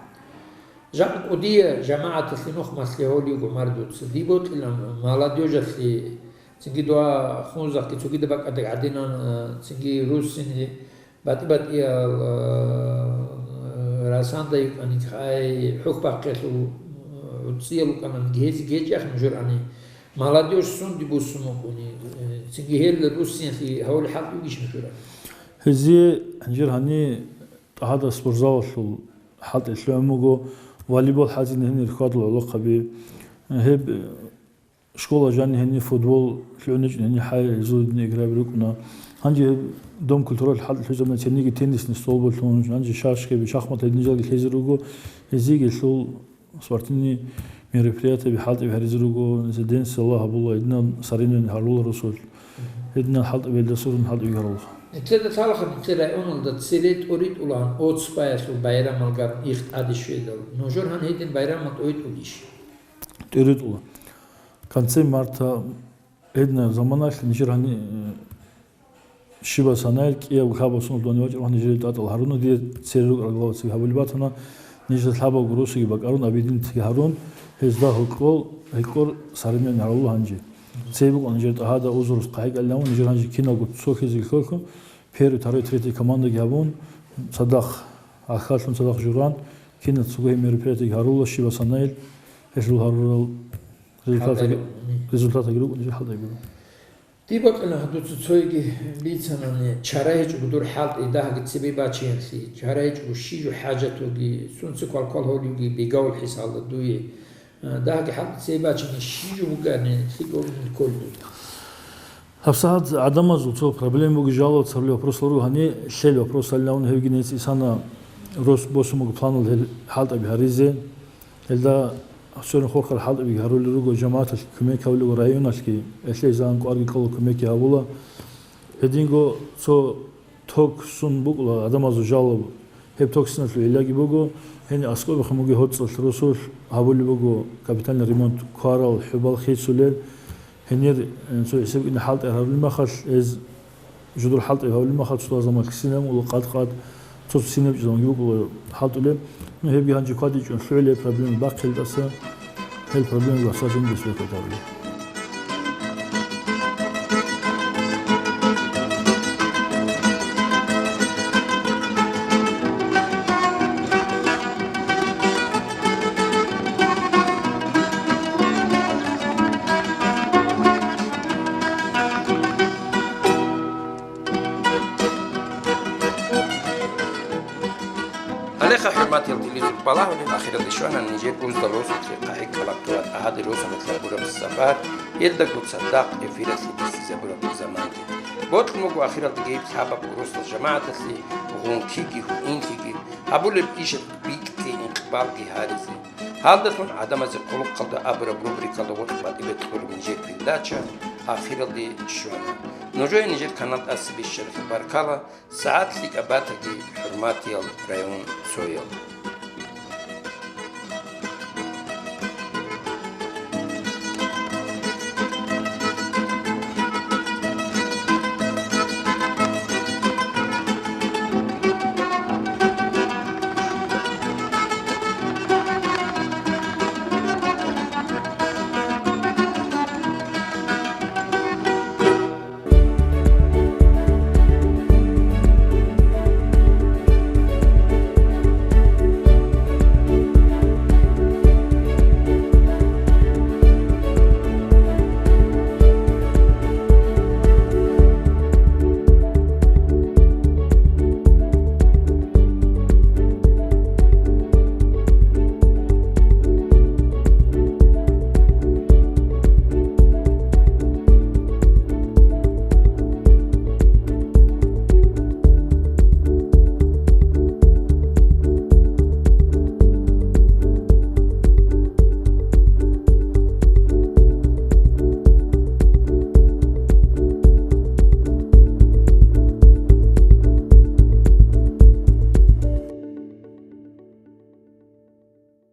Жакъа кӀудиял жамагӀаталъе нухмалъи гьолиго мардуца. Дие бокьилан молодёжалъе, цинги дова хунзахъги цогидаб бакӀалда гӀадинан, цинги руссини батӀи-батӀиял, а, расанда йикӀани хай хӀухьбахъелъул, а, гӀуцӀиял рукӀанан гьезги гьечӀех нужер гьани. Молодёжь сунде буссун букӀуни, э, цинги гьел руссиналъе гьавулел хӀалтӀи бугищ нужер гьани? Гьезие гьанжер гьани ТӀагьада спортзалалъул хӀалтӀи лъугӀун буго, волейбол хӀалтӀизни гьенир хьвадул гӀолохъаби. Гьеб школа жанни гьенир футбол лъугӀуничӀни гьенир хӀай гьезул гьедин играби рукӀуна. Гьанже гьеб дом культуралъул хӀалтӀи лъугӀизабуна цениги теннисный столбол лъугьун, гьанже шашкаби, шахмат гьединал жанги лъезе руго, гьезиеги лъул спортивный мероприятиеби, хӀалтӀиби гьаризе руго, гьезие ден салла гьабула, гьединал соревнование гьарула росулъ. Гьединал хӀалтӀи белдасурун хӀалтӀи вигьарулха. Нилъеда лъалаха нилъер районалда цере тӀоритӀулаан оцбаялъул байрамалгун их тӀаде щведал. Нужер гьан гьедин байрамал тӀоритӀулищ? ТӀоритӀула. Конце марта гьединал заманалъ нижер гьани, э, щибасанайил кӀияб лъабасуналъ доневачӀарухъан нижер тӀатӀал гьаруна, дие цере рукӀарал главацаги гьабулеб батана, нижер лъабабго росуги бакӀарун, объединитьги гьарун, гьезда гьоркьор, гьоркьор соревнование гьарула гьанже. Цебе букӀана нижер тӀагьада узурус хъахӀикӀалилан, нижер гьанже киналго цохизе лъолъун, первый, второй, третий командаги гьабун, цадахъ ахьаллъун, цадахъ журан, кинал цого гьеб мероприятиеги гьарула, щибасанайил гьелъул гьарурал результатаги, результатаги рукӀун нижер хӀалтӀаби. Дие бокьилан дуца цоги бицанани, чара гьечӀого дур хӀалтӀи дагьги цебе бачиялъе, чара гьечӀого щиб жо хӀажат буги, сунца квалквал гьолевги бегавул хӀисалда дуе. Дагьги хӀалтӀи цебе бачани щиб жо бугани лъикӀаб кколеб. ГьабсагӀат гӀадамазул цо проблема буго, жаловаться гьарулел вопросал руго, гьанилъел вопросалилан абун гьевги нецӀисана рос босун буго планал гьел хӀалтӀаби гьаризе. Гьелда церан хурхар хӀалтӀиби гьарулел руго, жамагӀаталъги кумек гьавулел руго, районалъги, гьелъие загьан кӀварги кьола, кумекги гьабула. Гьединго цо ток ссун букӀула гӀадамазул жалоб. Гьеб ток синалъул гӀиллаги буго, гьениб аскӀобехун буго гьоцӀалъ росулъ гьабулеб буго капитальный ремонт кварал хӀубал хисулел. Гьенир, э, цо гьесиб ина хӀалтӀи гьарулеб махалъ, гьез жудур хӀалтӀи гьавулеб махалъ цо заман кисинаб ула къад-къад, Цо-цо синаб чӀезабанги букӀула хӀалтӀулеб. Ну, гьебги гьанже квадичӀун лъугӀила гьеб проблема бахъилдаса, гьел проблема бахъараб жиндас бекатабли. Гьалеха, хӀурматиял телевизор балагьулел, ахиралде щвана нижер уздал росулъе хъахӀи ккалаб тӀугӀат агьади росулъ гьабураб сапар, гьелдаго цадахъ эфиралъе бихьизабураб заманги. Бокьун буго ахиралдаги гьеб лъабаб росдал жамагӀаталъе гъункиги гьуинлъиги, гьабулеб ишалъ битӀги инкъбалги гьаризе. Гьалдалъун гӀадамазе хъулухъалда абураб рубрикалда гъоркь батӀи бекьулеб нижер передача ахиралде щвана. Нужее нижер канал тӀаса бищаралъе баркала, сагӀат лъикӀаб батаги, хӀурматиял районцоял.